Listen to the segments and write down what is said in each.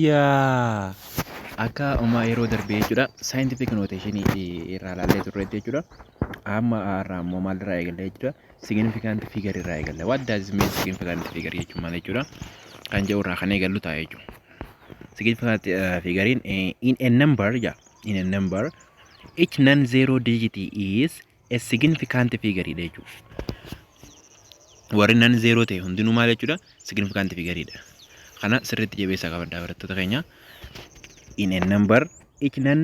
Yooyyaa! Akka ammaa yeroo darbee jechuudha, scientific notation irraa ilaallee turreetti jechuudha. Amma har'a immoo maalirraa eegalla jechuudha? Significant figure irraa eegalla. What does mean significant figure jechuun maal jechuudha? Kan jedhu irraa kan eegallu ta'a jechuudha. Significant figure in a number, yeah, in a number each non-zero digit is a significant figure dha jechuudha. Warri non zero ta'e hundinuu maal jechuudha? Significant figure dha. Kana sirriitti jabeessaa qabadhaa, barattoota keenya. In a number each non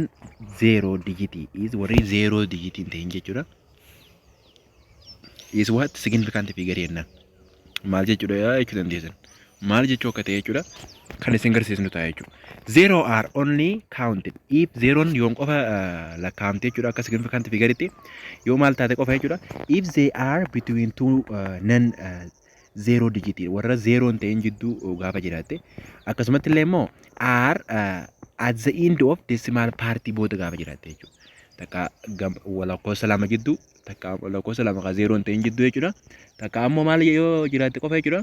zero digit is, warri zero digit hin ta'in jechuudha. Is what? Significant figure jennaan. Maal jechuudha jechuu dandeessan. Maal jechuu akka ta'e jechuudha, kan isin garsiisnu ta'a jechuudha. Zero are only counted if, zeroon yoon qofa lakkaa'amte jechuudha, akka significant figure yoo maal taate qofa jechuudha. If they are between two non zero digit, warra zero hin ta'in jidduu gaafa jiraatte, akkasumatti illee immoo are at the end of decimal part booda gaafa jiraatte jechuudha. Takka lakkoofsa lama jidduu, takka lakkoofsa lama ka zero hin ta'in jidduu jechuudha. Takka ammoo maal yoo jiraatte qofa jechuudha?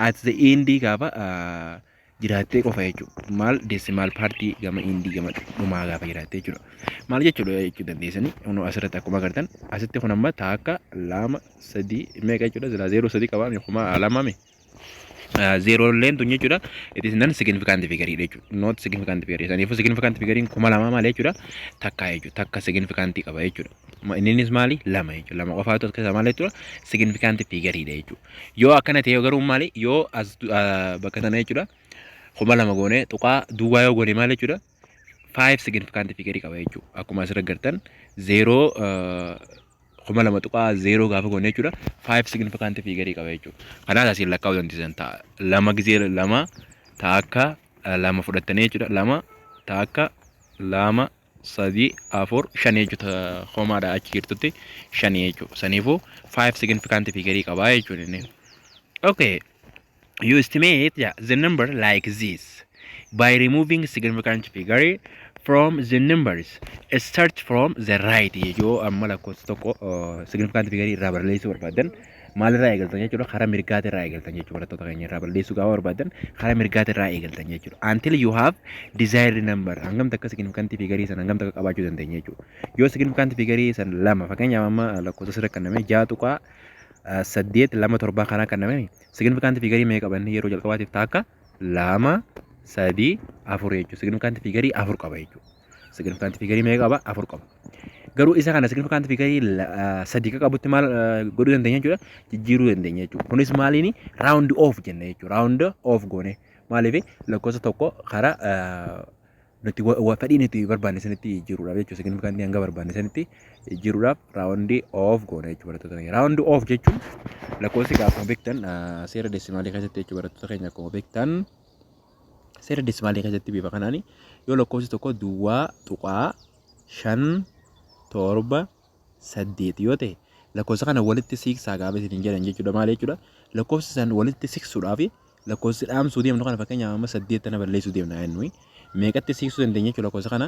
At the end gaafa jiraattee qofa jechuudha. Maal, decimal part gama end, gama dhumaa gaafa jiraatte jechuudha. Maal jechuudha jechuu dandeessanii, kun asirratti akkuma agartan asitti kun amma takka, lama, sadii, meeqa jechuudha? Silaa zeeroo sadii qabaa, 2000 mi? Zeeroo illeen tun jechuudha. It is non significant figure jechuudha. Not significant figure. Saniifuu significant figure 2000 maal jechuudha? Takka jechuudha. Takka significant qaba jechuudha. Innis maali? Lama jechuudha. Lama qofaatu as keessa maal jechuudha? Significant figure dha jechuudha. Yoo akkana ta'e garuu maali? Yoo as bakka tana jechuudha, 2000 goone tuqaa duwwaa yoo goone maal jechuudha? Five significant figure qaba jechuudha. Akkuma asirra agartan zeeroo 2000.0 gaafa goone jechuudha, five significant figure qaba jechuudha. Kanaaf asiin lakkaa'uu dandeessan ta'a. Lama gizee lama takka lama fudhattanii jechuudha. Lama, takka, lama, sadii, afur, shanii jechuudha. Homaadha achi jirtutti shanii jechuudha. Saniifuu five significant figure qaba jechuudha inni. Okay. You estimate, yeah, the number like this by removing significant figure from the numbers. Start from the right. Yoo amma lakkoofsa tokko significant figure irraa balleessuu barbaadan maalirraa eegaltan jechuudha? Karaa mirgaati irraa eegaltan jechuudha. Barattoota keenya, irraa balleessuu gaafa barbaadan karaa mirgaati irraa eegaltan jechuudha. Until you have desired number, hangam takka significant figure san hangam takka qabaachuu dandeenya jechuudha. Yoo significant figure san lama, fakkeenyaaf amma lakkoofsa sirra kenname 6.827 kanaa kenname, significant figure meeqa qabanne yeroo jalqabaatiif? Takka, lama, sadii, afur jechuudha. Significant figure afur qaba jechuudha. Significant figure meeqa qaba? Afur qaba. Garuu isa kana significant figure sadii ka qabutti maal godhuu dandeenya jechuudha? Jijjiiruu dandeenya jechuudha. Kunis maaliini? Round off jenna jechuudha. Round off goone maaliif lakkoofsa tokko karaa nuti fedhii nuti barbaanne sanitti jijjiiruudhaaf jechuudha. Significant hanga barbaanne sanitti jijjiiruudhaaf round off goone jechuudha, barattoota keenya. Round off jechuun lakkoofsi akkuma beektan seera deesimaalii keessatti jechuudha, barattoota keenya, akkuma beektan seera deesimaalii keessatti bifa kanaani yoo lakkoofsi tokko 0.578 yoo ta'e, lakkoofsa kana walitti siiqsaa gaafa isin jedhan jechuudha, maal jechuudha? Lakkoofsa san walitti siqsuudhaaf lakkoofsi dhaamsuu deemnu kana, fakkeenyaaf amma saddeet tana balleessuu deemna jennu, meeqatti siiqsuu dandeenya jechuudha? Lakkoofsa kana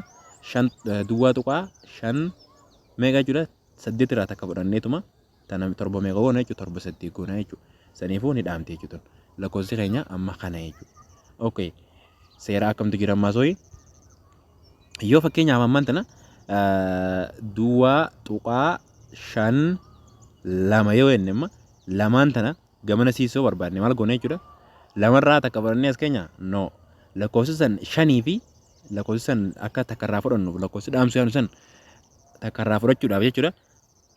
shan 0.5 meeqa jechuudha? Saddeet irraa takka fudhanneetuma tana torba meeqa goona jechuudha? Torba saddeet goona jechuudha. Saniifuu ni dhaamte jechuudha lakkoofsi keenya amma kana jechuudha. Okay, seera akkamtu jira ammaa sooyi? Yoo fakkeenyaaf ammaan tana 0.52 yoo jenne, amma lamaan tana gamana siisoo barbaadne maal goone jechuudha? Lamarraa takka fudhannee as keenya no lakkoofsa san shanii fi lakkoofsa san akka takkarraa fudhannuuf, lakkoofsi dhaamsuu yaanu san takkarraa fudhachuudhaaf jechuudha,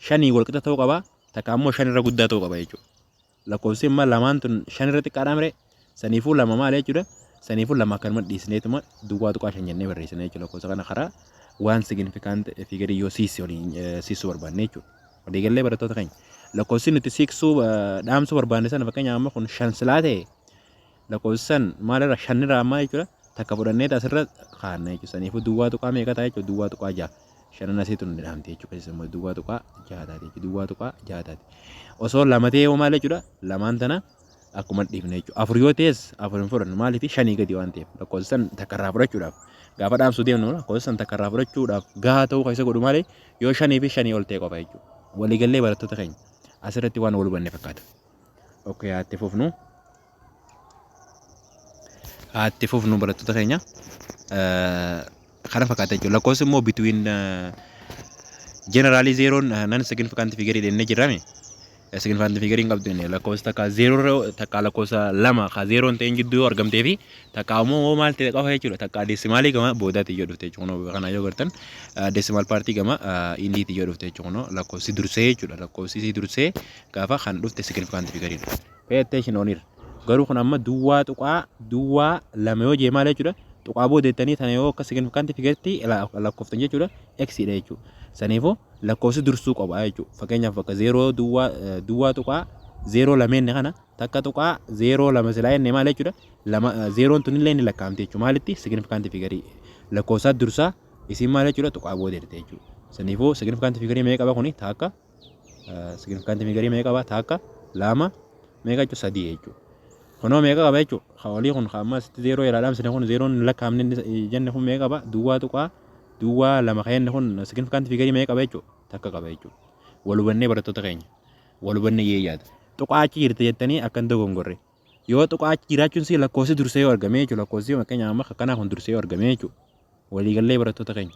shanii walqixa ta'uu qaba, takka ammoo shanirra guddaa ta'uu qaba jechuudha. Lakkoofsi immoo lamaan tun shanirra xiqqaadhaa mire? Saniifuu lama maal jechuudha? Saniifuu lama akkanuma dhiisneetuma 0.5 jennee barreessina jechuudha, lakkoofsa kana karaa waan significant figure yoo siisse waliin siisuu barbaanne jechuudha. Waliigallee, barattoota keenya? Lakkoofsi nuti siiqsuu dhaamsuu barbaanne sana, fakkeenyaaf amma kun shan silaa ta'e, lakkoofsi san maalirra shanirraa ammaa jechuudha, takka fudhannee asirra kaa'anna jechuudha. Saniifuu duwwaa tuqaa meeqa ta'a jechuudha? 0.6. Shanan asii tun dhaamte jechuudha. Keessa immoo 0.6 taate jechuudha. 0.6 taate. Osoo lama ta'ee hoo maal jechuudha? Lamaan tana akkuma dhiifne jechuudha. Afur yoo ta'es afur hin fudhannu. Maaliif? Shanii gadi waan ta'eef. Lakkoofsa san takkarraa fudhachuudhaaf. Gaafa dhaamsuu deemnu lakkoofsa san takkarraa fudhachuudhaaf gahaa ta'uu keessa godhu malee yoo shanii fi shanii ol ta'e qofa jechuudha. Haa itti fufnu, barattoota keenya. Kana fakkaata jechuudha. Lakkoofsi immoo between generally zeroon non significant figure jennee jirrame. Significant figure hin qabdu jennee, lakkoofsa takka zero takka lakkoofsa lama ka zero hin ta'in jidduu yoo argamtee fi takka immoo maal ta'e qofa jechuudha. Takka decimalii gama boodaatti yoo dhufte jechuudha. Kana yoo gartan decimal partii gama endiitti yoo dhufte jechuudha. Lakkoofsi dursee jechuudha. Lakkoofsi isii dursee gaafa kan dhufte significant figure dha. Pay attention on here. Garuu kun amma 0.02 yoo jee maal jechuudha? Tuqaa boodeettanii tana yoo akka significant figuretti lakkooftan jechuudha. X dha jechuudha. Saniifuu lakkoofsi dursuu qaba jechuudha. Fakkeenyaaf bakka zero duwwaa 0.02 inni kana 1.02 silaa jennee maal jechuudha? Lama zeroon tunillee ni lakkaa'amti jechuudha. Maalitti? Significant figure lakkoofsaa dursaa isiin maal jechuudha? Tuqaa boodeette jechuudha. Saniifuu significant figure meeqa qaba kuni? Takka significant figure meeqa qaba? Takka, lama, meeqa jechuudha? Sadii jechuudha. Kunoo meeqa qaba jechuudha? Ka olii kun ka amma asitti zero irraa dhaamsine kun, zeroon hin lakkaa'amne jenne kun meeqa qaba? 0.02 ka jenne kun significant figure meeqa qaba jechuudha? Takka qaba jechuudha. Wal hubannee, barattoota keenya? Wal hubannee yee yaada. Tuqaa achi jirti jettanii akka hin dogongorre. Yoo tuqaa achi jiraachuun si lakkoofsi dursee yoo argame jechuudha. Lakkoofsi fakkeenyaaf amma akkanaa kun dursee yoo argame jechuudha. Waliigallee, barattoota keenya?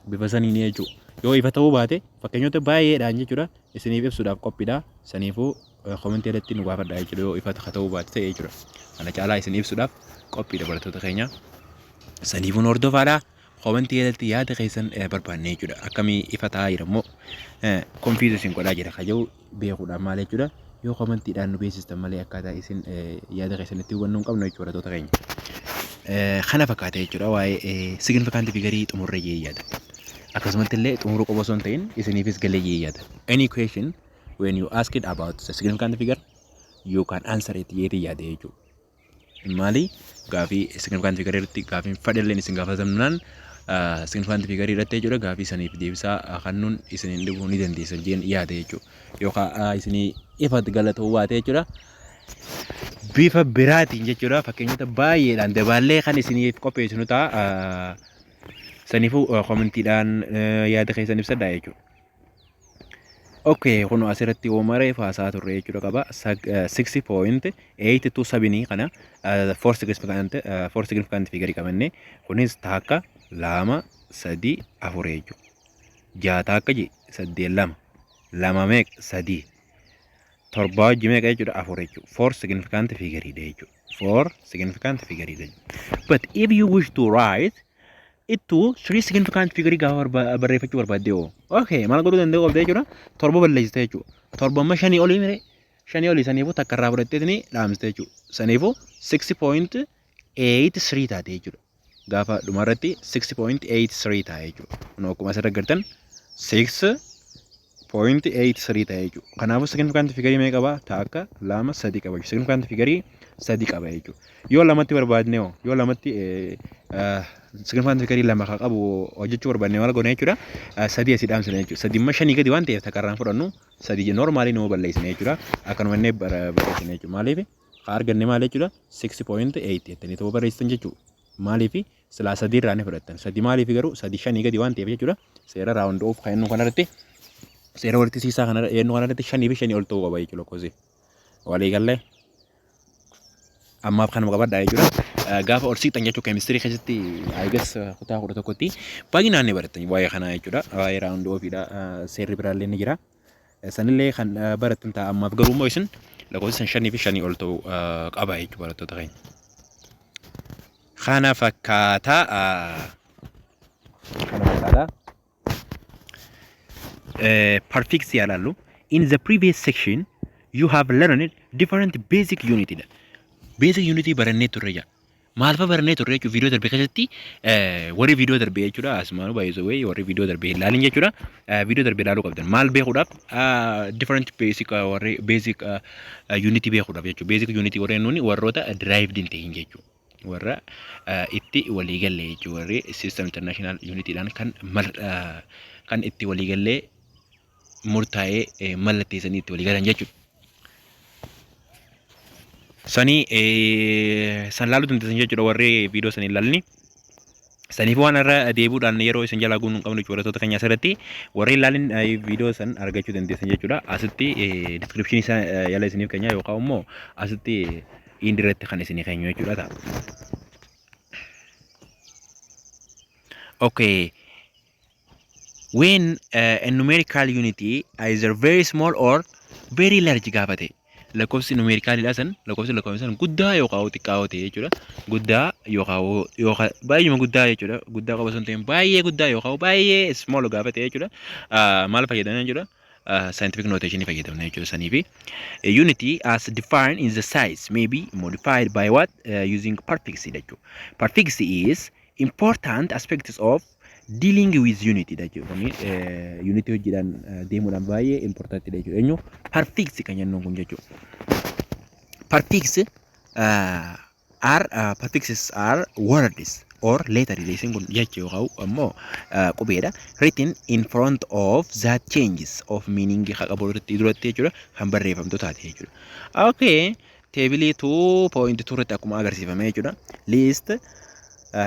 Bifa saniin jechuudha. Yoo ifa ta'uu baate fakkeenyota baay'eedhaan jechuudha isiniif ibsuudhaaf qophiidha. Saniifuu commentii irratti nu gaafadha jechuudha yoo ifa ta'uu baate ta'e jechuudha. Kana caalaa isin ibsuudhaaf qophiidha, barattoota keenya. Saniifuu nu hordofaadha. Commentii irratti yaada keessan barbaanne jechuudha. Akkamii, ifa ta'aa jira immoo confuse isin godhaa jira kaja'u beekuudhaan maal jechuudha? Yoo commentiidhaan nu beeksistan malee akkaataa isin yaada keessan itti hubannoo hin qabnu jechuudha, barattoota keenya. Kana fakkaata jechuudha, waa'ee significant figure xumurree jee yaada. Akkasumatti illee xumuruu qofa osoo hin ta'in isiniifis galee jee yaada. Any question when you ask it about the significant figure, you can answer it jeetii yaada jechuudha. Maali, gaafii significant figure irratti gaafiin fadhalleen isin gaafatamnaan significant figure irratti jechuudha, gaafii saniif deebisaa kennuun isin dhibuu ni dandeessan jeen yaada jechuudha. Yookaan isinii ifatti gala ta'uu baate jechuudha. Bifa biraatiin jechuudha fakkeenyota baay'eedhaan dabaallee kan isiniif qopheessinu ta'a. Saniifuu commentiidhaan yaada keessan ibsadhaa jechuudha. Okay, kun asirratti uumaree haasaa turre jechuudha qaba. 6.827 kana four significant figure qabanne. Kunis takka, lama, sadi, afur jechuudha. Jaha takka je saddeet, lama, lama meeqa? Sadii, torba wajji meeqa jechuudha? Afur jechuudha. Four significant figure dha jechuudha. Four significant figure dha. But if you wish to write it to three significant figure gaafa barreeffachuu barbaadde hoo? Okay, maal godhuu danda'u qabda jechuudha? Torba balleessite jechuudha. Torba amma shanii olii mire? Shanii olii. Saniifuu takka irraa fudhatteetini dhaamsite jechuudha. Saniifuu 6.83 taate jechuudha. Gaafa dhumarratti 6.83 ta'a jechuudha. Kun akkuma asirra agartan 6.83 ta'e jechuudha. Kanaafuu significant figure meeqa qaba? Takka, lama, sadi qaba jechuudha. Significant figure sadi qaba jechuudha. Yoo lamatti barbaadne hoo? Yoo lamatti significant figure lama kan qabu hojjechuu barbaadne maal goone jechuudha? Sadii asii dhaamsine jechuudha. Sadi immoo shanii gadi waan ta'eef takka irraan fudhannu, sadi normally nuu balleessine jechuudha. Akkanuma inni barreessine jechuudha. Maaliif? Haa arganne maal jechuudha? 6.8 jettanii ta'uu barreessitan jechuudha. Maaliif? Silaa sadii irraa ni fudhattan. Sadi maaliif garuu? Sadi shanii gadi waan ta'eef jechuudha. Seera round off kan inni kanarratti, seera walitti siisaa kana yennu kanarratti shanii fi shanii ol ta'uu qaba jechuudha lakkoofsi. Walii gallee? Ammaaf kanuma qabadhaa jechuudha. Gaafa ol siqxan jechuudha keemistirii keessatti, I guess kutaa 11tti baay'inaan ni barattan waa'ee kanaa jechuudha. Waa'ee round offiidha, seerri biraallee ni jira. Sanillee kan barattan ta'a. Ammaaf garuu immoo isin lakkoofsi shanii fi shanii ol ta'uu qaba jechuudha, barattoota keenya. Kana fakkaataa, kana fakkaataa. Prefix yaalaallu. In the previous section you have learned different basic unit dha. Basic unit barannee turre jaa. Maal fa barannee turre jechuudha viidiyoo darbe keessatti? Warri viidiyoo darbe jechuudha asumaan baay'isoo wayii warri viidiyoo darbe hin ilaalin jechuudha. Viidiyoo darbe ilaaluu qabdan. Maal beekuudhaaf? Different basic warri basic unit beekuudhaaf jechuudha. Basic unit warreen nuni warroota derived hin ta'in jechuudha. Warra itti waliigalle jechuudha. Warri system international unitiidhaan kan kan itti waliigallee murtaa'ee mallatteessanii itti waliigalan jechuudha. Sanii san laaluu dandeessan jechuudha warri viidiyoo sanii ilaalni. Saniif waan irra deebi'uudhaan yeroo isin jalaa guutuu hin qabnu jechuudha, barattoota keenya. Asirratti warri ilaalin viidiyoo san argachuu dandeessan jechuudha. Asitti descriptionii isaa yala isiniif keenya yookaan immoo asitti indiratti kan isinii keenyu jechuudha ta'a. Okay. When a numerical unit either very small or very large gaafa ta'e, lakkoofsi numericalidha san, lakkoofsi lakkoofsi san guddaa yookaan xiqqaa ta'e jechuudha. Guddaa yookaan baay'eema guddaa jechuudha. Guddaa qofa osoo hin ta'in baay'ee guddaa yookaan baay'ee small gaafa ta'e jechuudha. Maal fayyadamna jechuudha? Scientific notation fayyadamna jechuudha sanii fi unit as defined in the size may be modified by what? Using prefix jechuudha. Prefix is important aspects of dealing with unit jechuudha. Kuni unit hojiidhaan deemuudhaan baay'ee important jechuudha. Eenyu prefix kan jennuun kun jechuudha. Prefix are prefixes are words or letter, isin kun jecha yookaan ammoo qubeedha. Written in front of that changes of meaning haa qabu duratti jechuudha, kan barreeffamtu taate jechuudha. Okay, table 2.2 irratti akkuma agarsiifame jechuudha.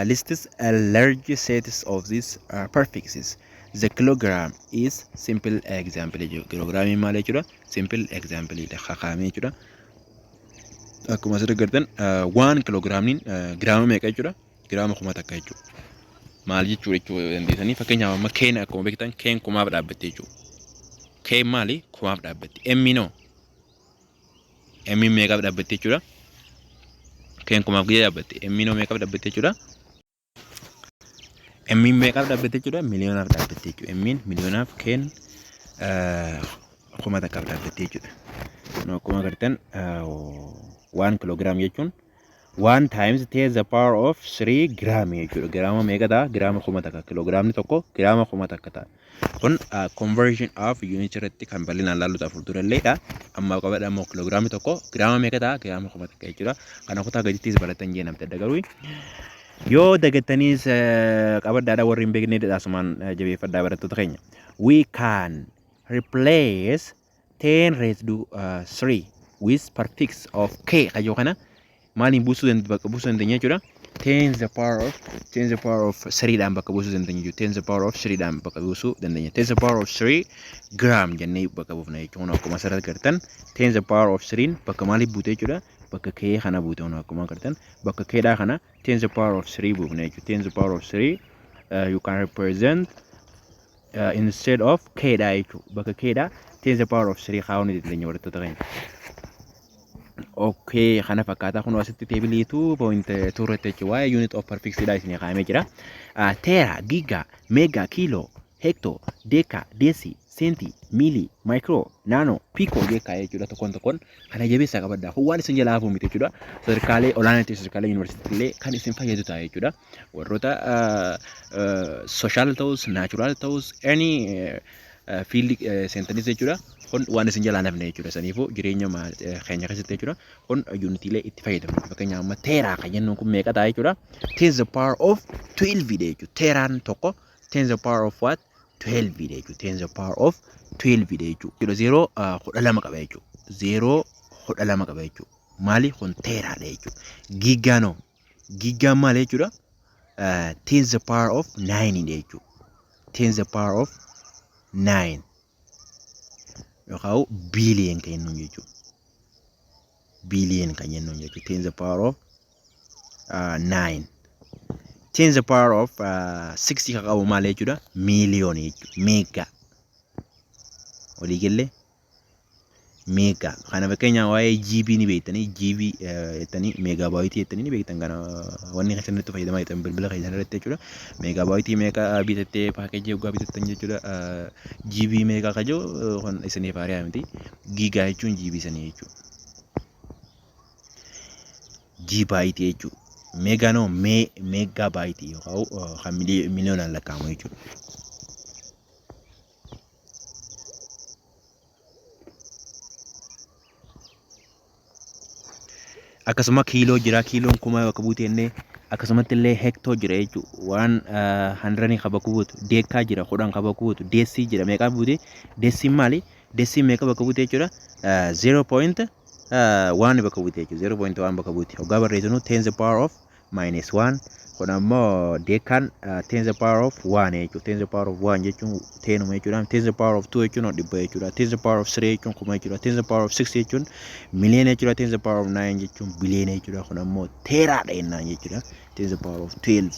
Lists a large sets of these prefixes. The kilogram is simple example jechuudha. Kiloogiraamiin maal jechuudha? Simple example dha. Kakaamee jechuudha. Akkuma asirratti agartan, 1 kiloogiraamiin giraama meeqa jechuudha? Giraama 1000 jechuudha. Maal jechuudha jechuu dandeessanii? Fakkeenyaaf amma K'n akkuma beektan K'n kumaaf dhaabbatte jechuudha. K'n maali? Kumaaf dhaabbatte. M'n hoo? M'n meeqaaf dhaabbatte jechuudha? K'n kumaaf gidee dhaabbatte. M'n hoo meeqaaf dhaabbatte jechuudha? M'n meeqaaf dhaabbatte jechuudha? Miliyoonaaf dhaabbatte jechuudha. M'n miliyoonaaf, K'n 1000f dhaabbatte jechuudha. Akkuma agartan, 1 kilogram jechuun 1 times 10 the power of 3 gram jechuudha. Giraama meeqa ta'a? Giraama 1000. Kiloogiraamni tokko giraama 1000 ta'a. Kun conversion of unit irratti kan bal'inaan laallu ta'a fuulduralleedha. Amma qabadha immoo, kiloogiraamni tokko giraama meeqa ta'a? Giraama 1000 jechuudha. Kana kutaa gadittis baratan jee namti adda garuu yoo dagattaniis qabadhaadha, warri hin beekne asumaan jabeeffadhaa, barattoota keenya. We can replace 10 raised to 3 with prefix of k kayyoo kana maaliin buusuu bakka buusuu dandeenya jechuudha. 10 the power of 3 dhaan bakka buusuu dandeenya jechuudha. 10 the power of 3 dhaan bakka buusuu dandeenya. 10 the power of 3 gram jennee bakka buufna jechuudha. Akkuma asirratti agartan, 10 the power of 3 bakka maaliif buute jechuudha? Bakka k kana buute. Akkuma agartan, bakka k dhaa kana 10 the power of 3 buufna jechuudha. 10 the power of 3 you can represent instead of k dha jechuudha. Bakka k dhaa 10 the power of 3 kaa'uu ni dandeenya, barattoota keenya. Okay, kana fakkaataa kun asitti table 2.2 irratti jechuudha. Waa'ee unit of prefix dha isinii kaa'amee jira. Tera, giga, mega, kilo, hecto, deca, deci, centi, milli, micro, nano, pico jee kaa'ee jechuudha tokkoon tokkoon. Kana jabeessaa qabaddaa. Kun waan isin jalaa hafuu miti jechuudha. Sadarkaalee olaanaatti, sadarkaalee yuunivarsiitii illee kan isin fayyadu ta'a jechuudha. Warroota social ta'us, natural ta'us, any field seentanis jechuudha. Kun waan isin jalaa nafne jechuudha. Saniifuu jireenya keenya keessatti jechuudha. Kun unitiilee itti fayyadamnu. Fakkeenyaaf amma tera kan jennuun kun meeqa ta'a jechuudha? 10 the power of 12 dha jechuudha. Teraan tokko 10 the power of what? 12 dha jechuudha. 10 the power of 12 dha jechuudha. Zeeroo 12 qaba jechuudha. Zeeroo 12 qaba jechuudha. Maali kun? Teraadha jechuudha. Gigaanoo? Gigaan maali jechuudha? 10 the power of 9 dha jechuudha. 10 the power of 9 yookaan billion kan jennuun jechuudha. Billion kan jennuun jechuudha. 10 the power of 9. 10 the power of 6 kan qabu maal jechuudha? Miiliyoonii jechuudha. Mega. Walii galee? Mega. Kana fakkeenyaaf waa'ee GB ni beektanii, GB jettanii, megabyte jettanii ni beektan. Kana wanni keessan itti fayyadamaa jirtan bilbila keessan irratti jechuudha. Megabyte meeqa bitattee, package waggaa bitattan jechuudha. GB meeqa ka jiru kun isiniif haariyaa miti. Giga jechuun GB sanii jechuudha. Gigabyte jechuudha. Mega noo megabyte yookaan kan miliyoonaan lakkaa'amu jechuudha. Akkasuma kilo jira, kiiloon kuma bakka buute illee. Akkasumatti illee hecto jira jechuudha. Waan hundred kan bakka buutu. Deca jira, 10 kan bakka buutu. Deci jira, meeqa buute? Deciin maali? Deciin meeqa bakka buute jechuudha? 0.1 bakka buute jechuudha. 0.1 bakka buute. Hoggaa barreessinu 10 the power of minus 1. Kun ammoo decan 10 the power of 1 jechuudha. 10 the power of 1 jechuun tenuma jechuudha. 10 the power of 2 jechuun 100 jechuudha. 10 the power of 3 jechuun 1000 jechuudha. 10 the power of 6 jechuun miliyoona jechuudha. 10 the power of 9 jechuun biliyoona jechuudha. Kun ammoo teraadha jennaan jechuudha. 10 the power of 12.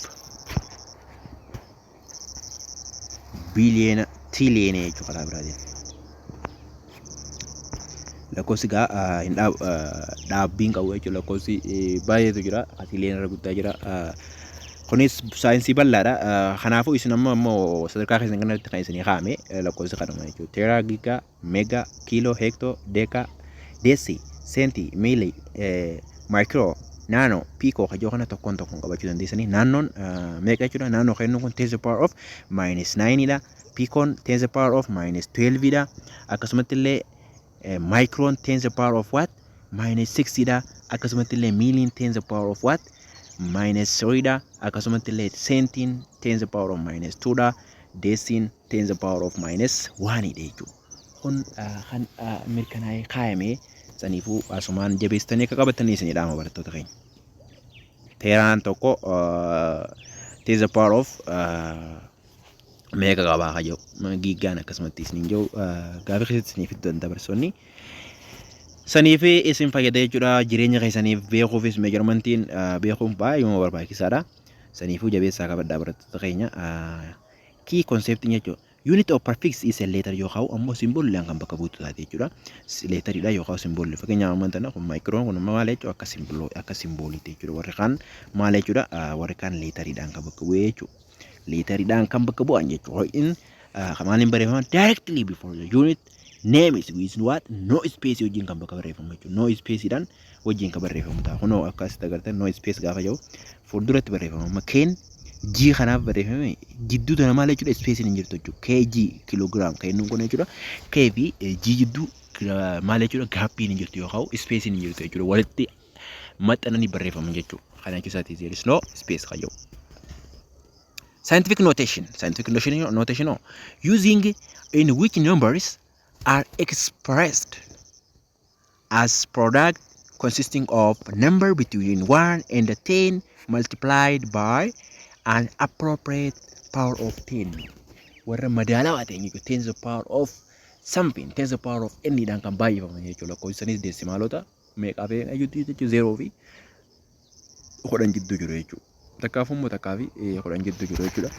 Biiliyeena, tiiliyeena jechuudha karaa biraatiin. Lakkoofsi gaa hin dhaabbiin qabu jechuudha. Lakkoofsi baay'eetu jira. Tiiliyeena irra guddaa jira. Kunis saayinsii bal'aadha. Kanaafuu isin amma immoo sadarkaa keessan kanatti kan isinii kaa'ame lakkoofsi kanuma jechuudha. Tera, giga, mega, kilo, hecto, deca, deci, centi, milli, micro, nano, pico kajoo kana tokkoon tokkoon qabachuu dandeessanii. Nanoon meeqa jechuudha? Nano kennuun kun 10 the power of minus 9 dha. Picoon 10 the power of minus 12 dha. Akkasumatti illee microon 10 the power of what? Minus 6 dha. Akkasumatti illee milliin 10 the power of what? Minus 3 dha. Akkasumatti illee centin 10 the power of minus 2 dha. Deciin 10 the power of minus 1 dha jechuudha. Kun kan mirkanaa'ee kaayame, saniifuu asumaan jabeessitanii akka qabatanii isinii dhaama, barattoota keenya. Teraan tokko 10 the power of meeqa qabaa ka jedhu, gigaan akkasumatti isiniin jiru gaafii keessatti isinii fiduu danda'a barsiisonni. Saniif isin fayyada jechuudha. Jireenya keessaniif beekuufis measurementiin beekuun baay'ee barbaachisaadha. Saniifuu jabeessaa qabadhaa, barattoota keenya. Key conceptiin jechuudha. Unit of prefix is a letter yookaan ammoo symboliidhaan kan bakka buutu taate jechuudha. Letteriidha yookaan symbolii. Fakkeenyaaf ammoo tana kun microon kun maal jechuudha? Akka symboloo, akka symboliiti jechuudha. Warri kaan maal jechuudha? Warri kaan letteriidhaan kan bakka bu'ee jechuudha. Letteriidhaan kan bakka bu'an jechuudha. In maaliin barreeffama? Directly before the unit name is with what? No space wajjin kan bakka barreeffamu jechuudha. No spaceidhaan wajjin kan barreeffamu ta'a. Kunoo akka asitti agartan no space gaafa jiru fuulduratti barreeffama. Amma K'n G kanaaf barreeffame jidduu tana maal jechuudha? Spaceiin hin jirtu jechuudha. KG, kilogram kan inni kun jechuudha. K fi G jidduu maal jechuudha? Gapiin hin jirtu yookaan spaceiin hin jirtu jechuudha. Walitti maxxananii barreeffamu jechuudha. Kana jechuusaati there is no space kan jedhu. Scientific notation. Scientific notation, no. Using in which numbers are expressed as product consisting of number between 1 and 10 multiplied by an appropriate power of 10. Warra madaalawaa ta'e jechuudha. 10 the power of something, 10 the power of n dhaan kan baay'ifaman jechuudha. Lakkoofsanis decimalota meeqaa fi jechuudha? 0 fi 10 jidduu jiru jechuudha. Takkaaf immoo takkaa fi 10 jidduu jiru jechuudha.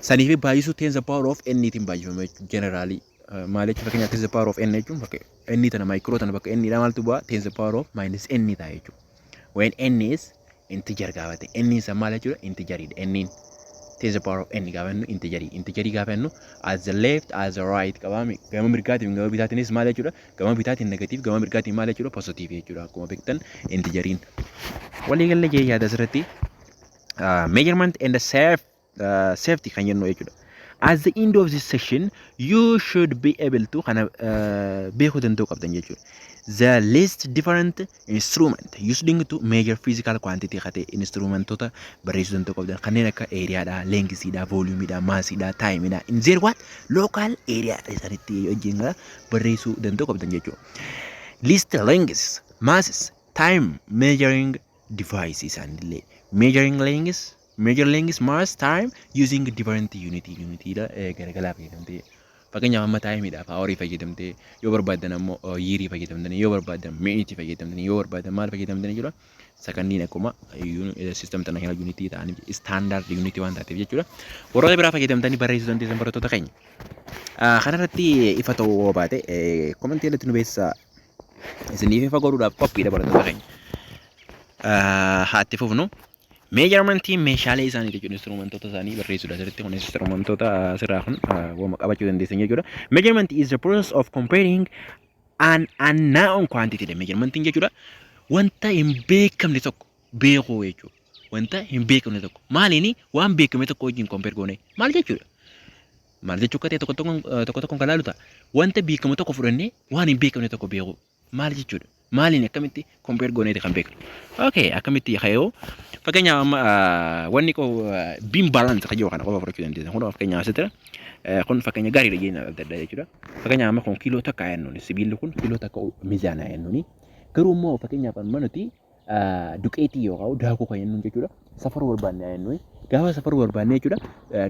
Sanii fi baay'isuu 10 the power of n tiin baay'ifama jechuudha. Generally maal jechuudha? Fakkeenyaaf 10 the power of n jechuun bakka n tana, micro tana bakka n dha maaltu bu'a? 10 the power of minus n ta'a jechuudha. When n is integer gaafa ta'e, n isa maal jechuudha? Integeriidha. N 10 the power of n gaafa jennu integerii. Integerii gaafa jennu as the left as the right qabaame, gama mirgaatiin gama bitaatiinis maal jechuudha? Gama bitaatiin negative, gama mirgaatiin maal jechuudha? Positive jechuudha. Akkuma beektan integeriin. Waliigalee jee yaada asirratti measurement and safety kan jennu jechuudha. At the end of this session, you should be able to kana beekuu danda'uu qabdan jechuudha. The list different instrument used to measure physical quantity kate instrumentoota barreessuu danda'uu qabdan, kanneen akka areaadha, lengthiidha, volumeidha, massiidha, timeidha. In their what? Local area isaanitti wajjin barreessuu danda'uu qabdan jechuudha. List lengths, masses, time measuring device isaanillee. Measuring lengths, measure length, mass, time using different unit, unitiidha garagalaa fayyadamtee. Fakkeenyaaf amma timeiidhaaf hourii fayyadamtee, yoo barbaaddan ammoo yearii fayyadamtanii, yoo barbaaddan minuteii fayyadamtanii, yoo barbaaddan maal fayyadamtanii jechuudha. Secondiin akkuma system international unitii ta'anii standard unitii waan taateef jechuudha. Warroota biraa fayyadamtanii barreessuu dandeessan, barattoota keenya. Kanarratti ifa ta'uu yoo baate commentii irratti nu beeksisaa. Isiniif ifa godhuudhaaf qophiidha, barattoota keenya. Haa itti fufnu. Measurementiin meeshaalee isaanii jechuudha, instrumentoota isaanii barreessuudha asirratti. Kun instrumentoota asirraa kun waama qabachuu dandeessan jechuudha. Measurement is the process of comparing an unknown quantity dha. Measurementiin jechuudha wanta hin beekamne tokko beekuu jechuudha. Wanta hin beekamne tokko maaliini? Waan beekame tokko wajjin compare goone maal jechuudha? Maal jechuu akka ta'e tokko tokkoon tokko tokkoon kan laalu ta'a. Wanta beekamu tokko fudhannee waan hin beekamne tokko beekuu maal jechuudha? Maaliin akkamitti compare gooneeti kan beeknu? Okay, akkamitti ka'ee? Fakkeenyaaf amma wanni beam balance kan jiru kana qofa fudhachuu dandeessa. Kun fakkeenyaaf asitti kun fakkeenya gaariidha jennaan adda addaa jechuudha. Fakkeenyaaf amma kun kiiloo 1 jennuuni, sibiilli kun kiiloo 1 mizaanaa jennuuni. Garuu immoo fakkeenyaaf amma nuti duqeetii yookaan daakuu kan jennuun jechuudha. Safaruu barbaanne jennuuni. Gaafa safaruu barbaanne jechuudha,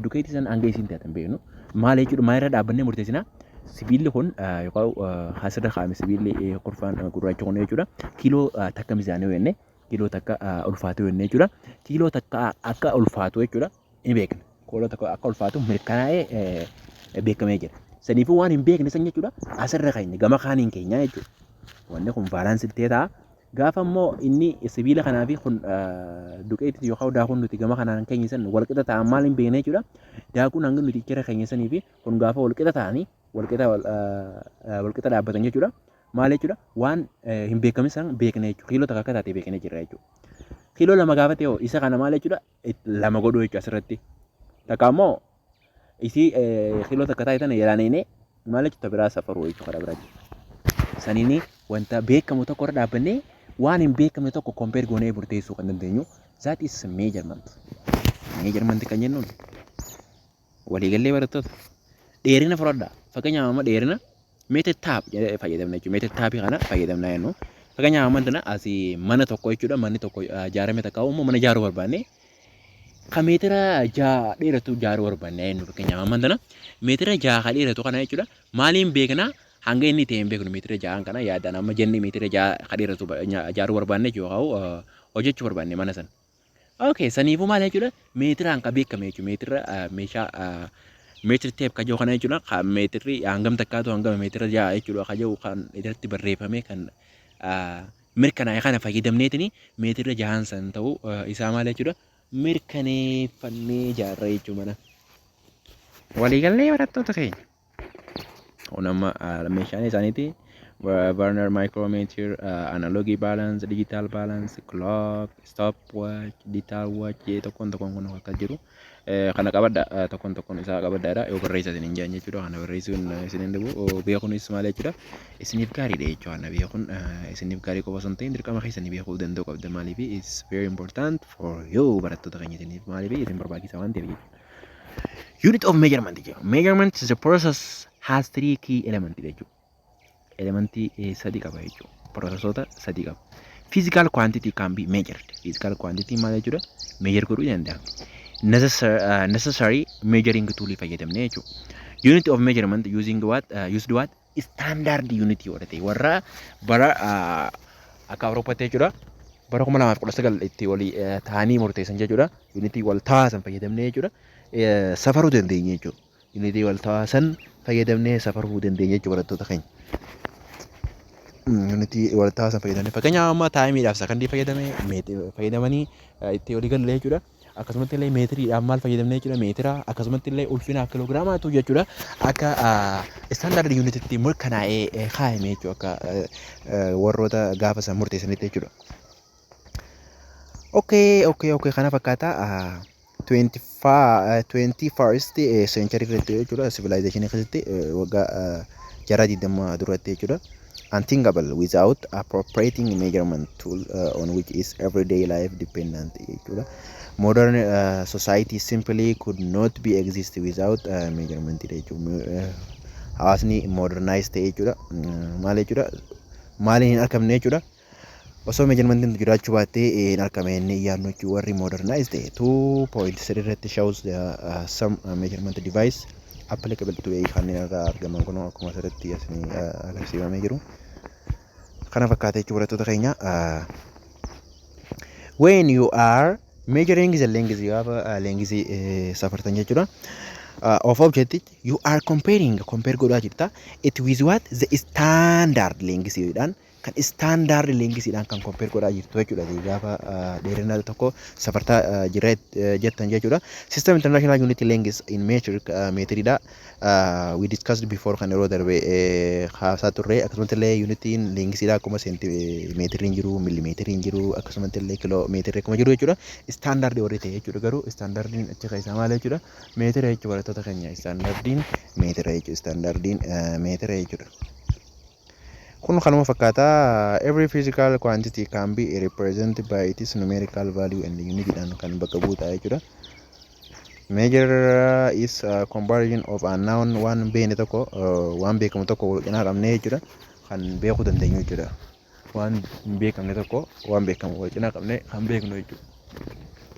duqeetii sana hanga isiin taatan beeknu. Maal jechuudha? Maalirra dhaabbannee murteessinaa? Sibiilli kun yookaan asirra kaa'ame, sibiilli kurfaan gurraacha kun jechuudha. Kiiloo 1 mizaanaa yoo jenne, kiiloo 1 ulfaatu jenne jechuudha. Kiiloo 1 akka ulfaatu jechuudha ni beekna. Kiiloo tokko akka ulfaatu mirkanaa'ee beekamee jira. Saniifuu waan hin beekne san jechuudha asirra keenya gama kaaniin keenya jechuudha. Wanni kun balance ta'ee ta'a. Gaafa immoo inni sibiila kanaa fi kun duqeetti yookaan daakuun nuti gama kanaan keenya san walqixa ta'an maal hin beekne jechuudha. Daakuun hanga nuti jira keenya sanii fi kun gaafa walqixa ta'anii walqixa dhaabbatan jechuudha. Maal jechuudha? Waan hin beekamin san beekne jechuudha. Kiiloo 1 akka taate beekne jirra jechuudha. Kiiloo 2 gaafa ta'e isa kana maal jechuudha? Lama godhuu jechuudha asirratti. Takka immoo isii kiiloo 1 taate tana yalaaneenee maal jechuudha biraa safaruu jechuudha karaa biraatti. Saniini wanta beekamu tokko irra dhaabbannee waan hin beekamne tokko compare goonee murteessuu kan dandeenyu, that is measurement. Measurement kan jennuun waliigallee barattoota dheerina fudhadhaa. Fakkeenyaaf amma dheerina meter tape fayyadamna jechuudha. Meter tapeii kana fayyadamna jennu. Fakkeenyaaf amma tana asii mana tokko jechuudha. Manni tokko ijaarame takka immoo mana ijaaruu barbaanne ka meetira 6 dheeratu ijaaruu barbaanne jennu. Fakkeenyaaf amma tana meetira 6 ka dheeratu kana jechuudha. Maaliin beeknaa? Hanga inni ta'e hin beeknu. Meetira 6n kana yaadaan amma jenne meetira 6 ka dheeratu ijaaruu barbaanne yookaan hojjechuu barbaanne mana sana. Okay, saniifuu maal jechuudha? Meetiraan ka beekame jechuudha. Meetira meeshaa meter tape ka jiru kana jechuudha. Ka meetirri hangam takkaatu hangam meetira 6 jechuudha ka jiru kan irratti barreeffame kan mirkanaa'e kana fayyadamneetini meetira 6n san ta'uu isaa maal jechuudha? Mirkaneeffannee ijaarra jechuudha mana. Waliigallee barattoota keenya. Kun amma meeshaan isaaniiti. Vernier micrometer, analog balance, digital balance, clock, stopwatch, digital watch jee tokkoon tokkoon kun akka jiru. Kana qabadha, tokkoon tokkoon isaa qabadhaadha yoo barreessa isin hin jaan jechuudha. Kana barreessuun isin hin dhibu, beekuunis maal jechuudha, isiniif gaariidha jechuudha. Kana beekuun isiniif gaarii qofa osoo hin ta'in dirqama keessanii beekuu danda'u qabda. Maaliif? It's very important for you, barattoota keenya, isiniif maaliif isin barbaachisa waan ta'eef jechuudha. Unit of measurement jechuudha. Measurement is a process has three key elements jechuudha. Elementii sadi qaba jechuudha. Processoota sadi qaba. Physical quantity can be measured. Physical quantity maal jechuudha? Measure godhuu danda'ama. Necessary measuring tool fayyadamne jechuudha. Unit of measurement using what? Used what? Standard unit yoo ta'e warra bara akka Awuroopaatti jechuudha. Bara 2019 itti walii ta'anii murteessan jechuudha. Unitii wal taasan fayyadamnee jechuudha. Safaruu dandeenya jechuudha. Unitii wal taasan fayyadamnee safaruu dandeenya jechuudha barattoota keenya. Unitii wal taasan fayyadamnee, fakkeenyaaf amma timeiidhaaf sakandii fayyadamanii itti walii galle jechuudha. Akkasumatti illee meetiriidhaaf maal fayyadamnee jechuudha, meetira. Akkasumatti illee ulfinaaf kiloogiraamaatu jechuudha. Akka standard unititti mirkanaa'ee kaa'ame jechuudha, akka warroota gaafa san murteessanitti jechuudha. Okay, kana fakkaata. 21st century irratti jechuudha, civilization keessatti waggaa jaarraa 20 duratti jechuudha. Unthinkable without appropriating measurement tool on which is everyday life dependent jechuudha. Modern society simply could not be exist without measurement jechuudha. Hawaasni modernize ta'e jechuudha. Maal jechuudha? Maaliin hin argamne jechuudha? Osoo measurementiin jiraachuu baattee hin argame inni yaadnu jechuudha warri modernize ta'e. 2.3 irratti shows the some measurement device applicable to kanneen irraa argaman kun akkuma asirratti isin agarsiifamee jiru. Kana fakkaata jechuudha barattoota keenya. When you are measuring the length, gaafa length safartan jechuudha, of object you are comparing, compare godhaa jirta, it with what? The standard length jedhaan, kan standard lengthiidhaan kan compare godhaa jirtu jechuudha. Gaafa dheerina tokko safartaa jira jettan jechuudha. System international unit length in meter, meetiriidha. We discussed before, kan yeroo darbe haasaa turre. Akkasumatti illee unitiin lengthiidha akkuma seentimeetiriin jiru, millimeetiriin jiru, akkasumatti illee kiloo meetirri akkuma jiru jechuudha. Standard warri ta'e jechuudha. Garuu standardiin achi keessaa maal jechuudha? Meetira jechuudha barattoota keenya. Standardiin meetira jechuudha. Standardiin meetira jechuudha. Kun kanuma fakkaata. Every physical quantity can be represented by its numerical value and unitidhaan kan bakka buuta jechuudha. Measure is a comparison of unknown, waan beekne tokko, waan beekamu tokko wal cinaa qabnee jechuudha. Kan beekuu dandeenyu jechuudha. Waan hin beekamne tokko waan beekamu wal cinaa qabnee kan beeknu jechuudha.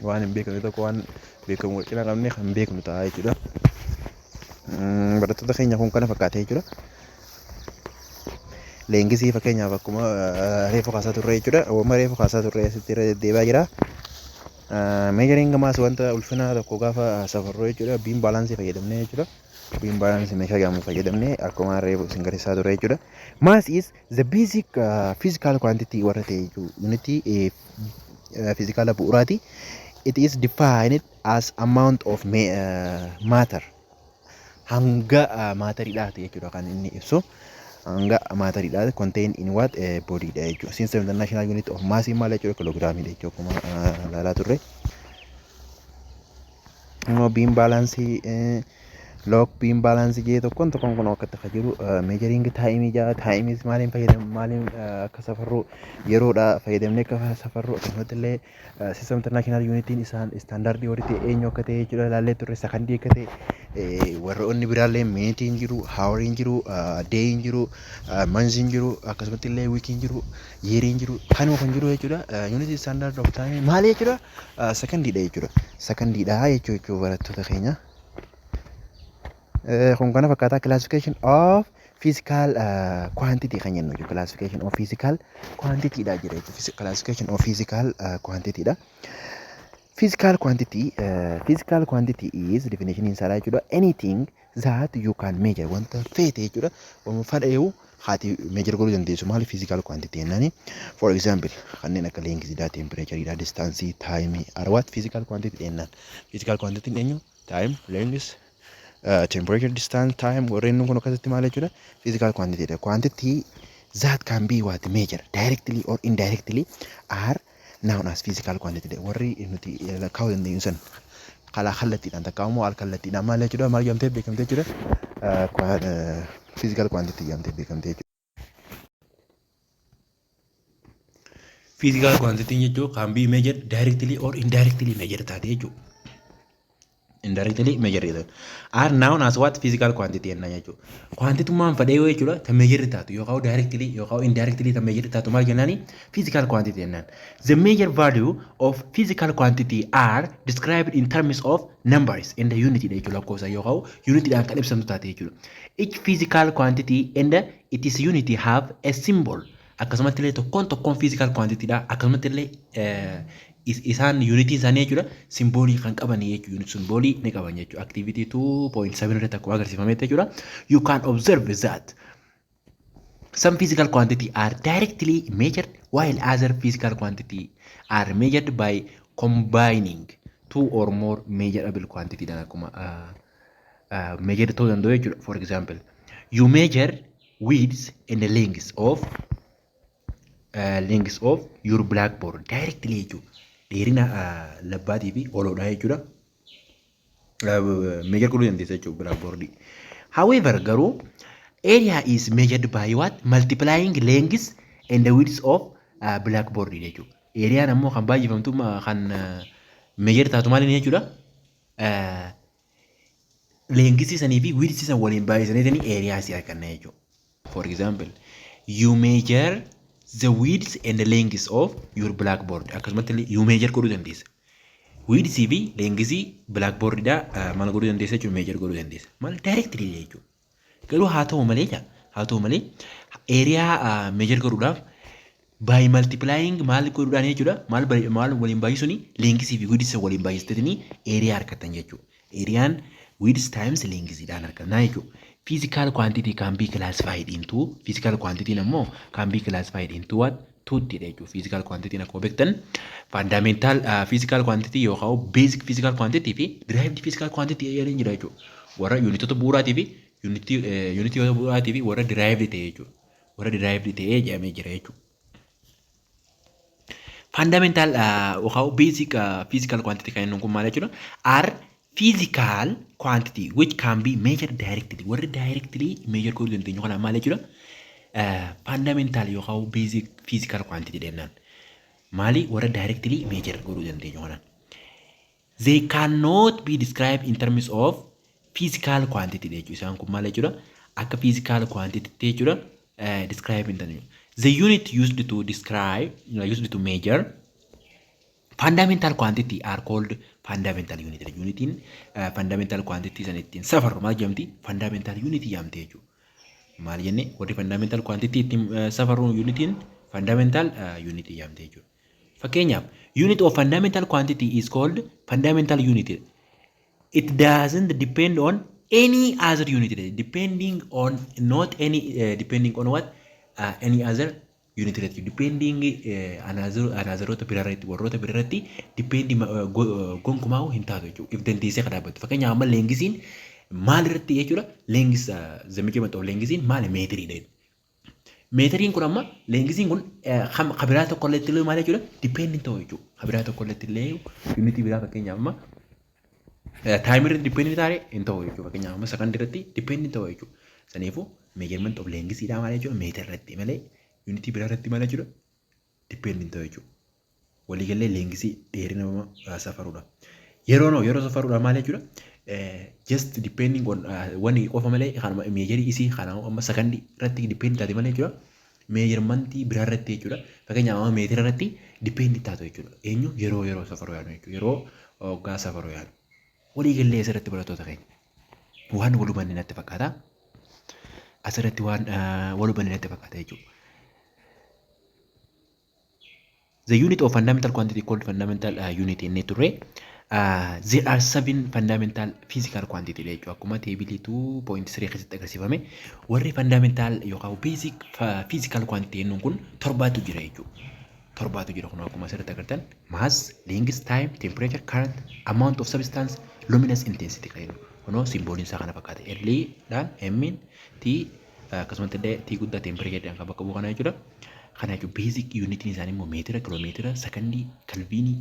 Waan hin beekamne tokko waan beekamu wal cinaa qabnee kan beeknu ta'a jechuudha. Barattoota keenya, kun kana fakkaata jechuudha. Lengthii fakkeenyaaf akkuma reefu kaasaa turre jechuudha. Uumama reefu kaasaa turre asitti irra deddeebi'aa jira. Measuring mass, wanta ulfina tokko gaafa safarroo jechuudha. Beam balance fayyadamnee jechuudha. Beam balance meeshaa jedhamu fayyadamnee akkuma reefu isin garsiisaa ture jechuudha. Mass is the basic physical quantity warra ta'e jechuudha. Unitii fiizikaala bu'uuraati. It is defined as amount of matter. Hanga matteriidhaati jechuudha kan inni ibsu. Hanga matteriidhaati contain in what body dha jechuudha. Since international unit of mass maal jechuudha? Kiloogiraamiidha jechuudha, akkuma ilaalaa turre. Immoo beam balance, log beam balance jee tokkoon tokkoon kun akka itti jiru, measuring time jaa, timeiis maaliin fayyadamu, maaliin akka safarru, yeroodha fayyadamnee akka safarru, akkasumatti illee system international unitiin isaan standardii warri ta'e eenyu akka ta'e jechuudha ilaallee turre. Sakandii akka ta'e, warroonni biraallee minuteiin jiru, houriin jiru, dayin jiru, monthsiin jiru, akkasumatti illee weekiin jiru, yeariin jiru, kanuma kan jiru jechuudha. Unitii standard of time maali jechuudha? Sakandiidha jechuudha, sakandiidha jechuu barattoota keenya. Kun kana fakkaataa classification of physical quantity kan jennu jechuudha. Classification of physical quantity dha jira jechuudha. Classification of physical quantity dha. Physical quantity is definition isaa jechuudha. Anything that you can measure, wanta feete jechuudha. Wanta fadheewu haati measure godhuu dandeessu maali physical quantity jennaani. For example, kanneen akka length dha, temperature dha, distance, time are what physical quantity jennaan. Physical quantity eenyu? Time, length, temperature, distance, time warreen kun akkasitti maal jechuudha? Physical quantity dha. Quantity that can be what measure directly or indirectly are known as physical quantity dha. Warri nuti lakkaa'uu dandeenyu san kalaa kallattiidhaan takka immoo al kallattiidhaan maal jechuudha, maal jedhamtee beekamtee jechuudha? Physical quantity jedhamtee beekamtee jechuudha. Physical quantity jechuun can be measured directly or indirectly measured taate jechuudha. Indirectly measured are known as what physical quantity jenna jechuudha. Quantitummaan fedhee yoo jechuudha ta measure taatu yookaan directly yookaan indirectly ta measure taatu maal jennaani? Physical quantity jennaan. The measure value of physical quantity are described in terms of numbers and the unit dha jechuudha, lakkoofsa yookaan unitidhaan kan ibsamtu taate jechuudha. Each physical quantity and its unit have a symbol. Akkasumatti illee tokkoon tokkoon physical quantity dha, akkasumatti illee isaan unitiin isaanii jechuudha symbolii kan qaban jechuudha, unit symbolii ni qaban jechuudha. Activity 2.7 irratti akkuma agarsiifametti jechuudha. You can observe that some physical quantity are directly measured while other physical quantity are measured by combining two or more measurable quantity dhaan akkuma measure ta'uu danda'u jechuudha. For example, you measure width and the length of your blackboard directly jechuudha. Dheerina labbaatii fi oloodhaa jechuudha. Measure godhuu dandeessa jechuudha blackboardii. However, garuu area is measured by what? Multiplying length and the width of blackboard jechuudha. Areaan ammoo kan baay'ifamtu, kan measure taatu maaliin jechuudha? Lengthii sanii fi widthii san waliin baay'isanii area si arganna jechuudha. For example, you measure the width and the length of your blackboard. Akkasumatti illee you measure godhuu dandeessa. Width fi length blackboardidha maal godhuu dandeessa jechuudha? Measure godhuu dandeessa. Maal directly jechuudha. Garuu haa ta'u malee area measure godhuudhaaf by multiplying maal godhuudhaan jechuudha? Maal maal waliin baay'isuuni? Length fi width waliin baay'istatanii area argatan jechuudha. Areaan width times lengthiidhaan arganna jechuudha. Physical quantity can be classified into, physical quantity ammoo can be classified into what? Tuutti dha jechuudha. Physical quantity akkuma beektan fundamental physical quantity yookaan basic physical quantity fi derived physical quantity jedhanii jira jechuudha. Warra unitoota bu'uuraatii fi unitoota bu'uuraatii fi warra derived ta'e jechuudha. Warra derived ta'e jedhamee jira jechuudha. Fundamental yookaan basic physical quantity kan jennuun kun maal jechuudha? Are physical quantity which can be measured directly. Warri directly measure godhuu dandeenyu kana maal jechuudha? Fundamental yookaan basic physical quantity jennaan. Maali? Warra directly measure godhuu dandeenyu kana. They cannot be described in terms of physical quantity jechuudha. Isaan kun maal jechuudha? Akka physical quantity jechuudha describe hin dandeenyu. The unit used to describe, used to measure fundamental quantity are called fundamental unit. Unitiin fundamental quantity san ittiin safarru maal jedhamti? Fundamental unit jedhamti jechuudha. Maal jenne? Warri fundamental quantity ittiin safarru unitiin fundamental unit jedhamti jechuudha. Fakkeenyaaf, unit of fundamental quantity is called fundamental unit. It doesn't depend on any other unit. Depending on not any depending on what any other unit irratti depending another anotherota biraarratti, warroota biraarratti depending gonkumaa hin taatu jechuudha. If dandeessee kan dhaabbattu. Fakkeenyaaf, amma lengthiin maal irratti jechuudha? Length, the measurement of lengthiin maali? Meetiriidha. Meetiriin kun amma lengthiin kun kabiraa tokko illee maal jechuudha? Depending ta'u jechuudha. Kabiraa tokko illee unitii biraa, fakkeenyaaf amma time irratti depending taate hin ta'u jechuudha. Fakkeenyaaf, amma sakandii irratti depending ta'u jechuudha. Saniifuu measurement of lengthiidhaa maal jechuudha? Meetira irratti malee unitii biraa irratti maal jechuudha? Depending ta'u jechuudha. Waliigallee lengthii dheerina safaruudha. Yeroo noo yeroo safaruudha maal jechuudha? Just depending on wanni qofa malee kanuma measurii isii kana amma sakandii irratti depend taate malee jechuudha. Measurementii biraa irratti jechuudha. Fakkeenyaaf, amma meetira irratti depend taatu jechuudha. Eenyu yeroo safaruu yaadu jechuudha. Yeroo hoggaa safaruu yaadu. Waliigallee asirratti, barattoota keenya, waan wal hubanne natti fakkaata. Asirratti waan wal hubanne natti fakkaata jechuudha. The unit of fundamental quantity called fundamental unit inni turre. There are seven fundamental physical quantity jechuudha. Akkuma tableii 2.3 keessatti agarsiifame, warri fundamental yookaan basic physical quantity jennuun kun torbaatu jira jechuudha. Torbaatu jira kun akkuma asirratti agartan: mass, length, time, temperature, current, amount of substance, luminous intensity kan jennu. Kunoo symboliin isaa kana fakkaata. L dhaan, M, T, akkasumatti illee T guddaa temperature kan bakka bu'u kana jechuudha. Kana jechuun basic unitiin isaanii immoo meetira, kiloomeetira, sakandii, kelvinii,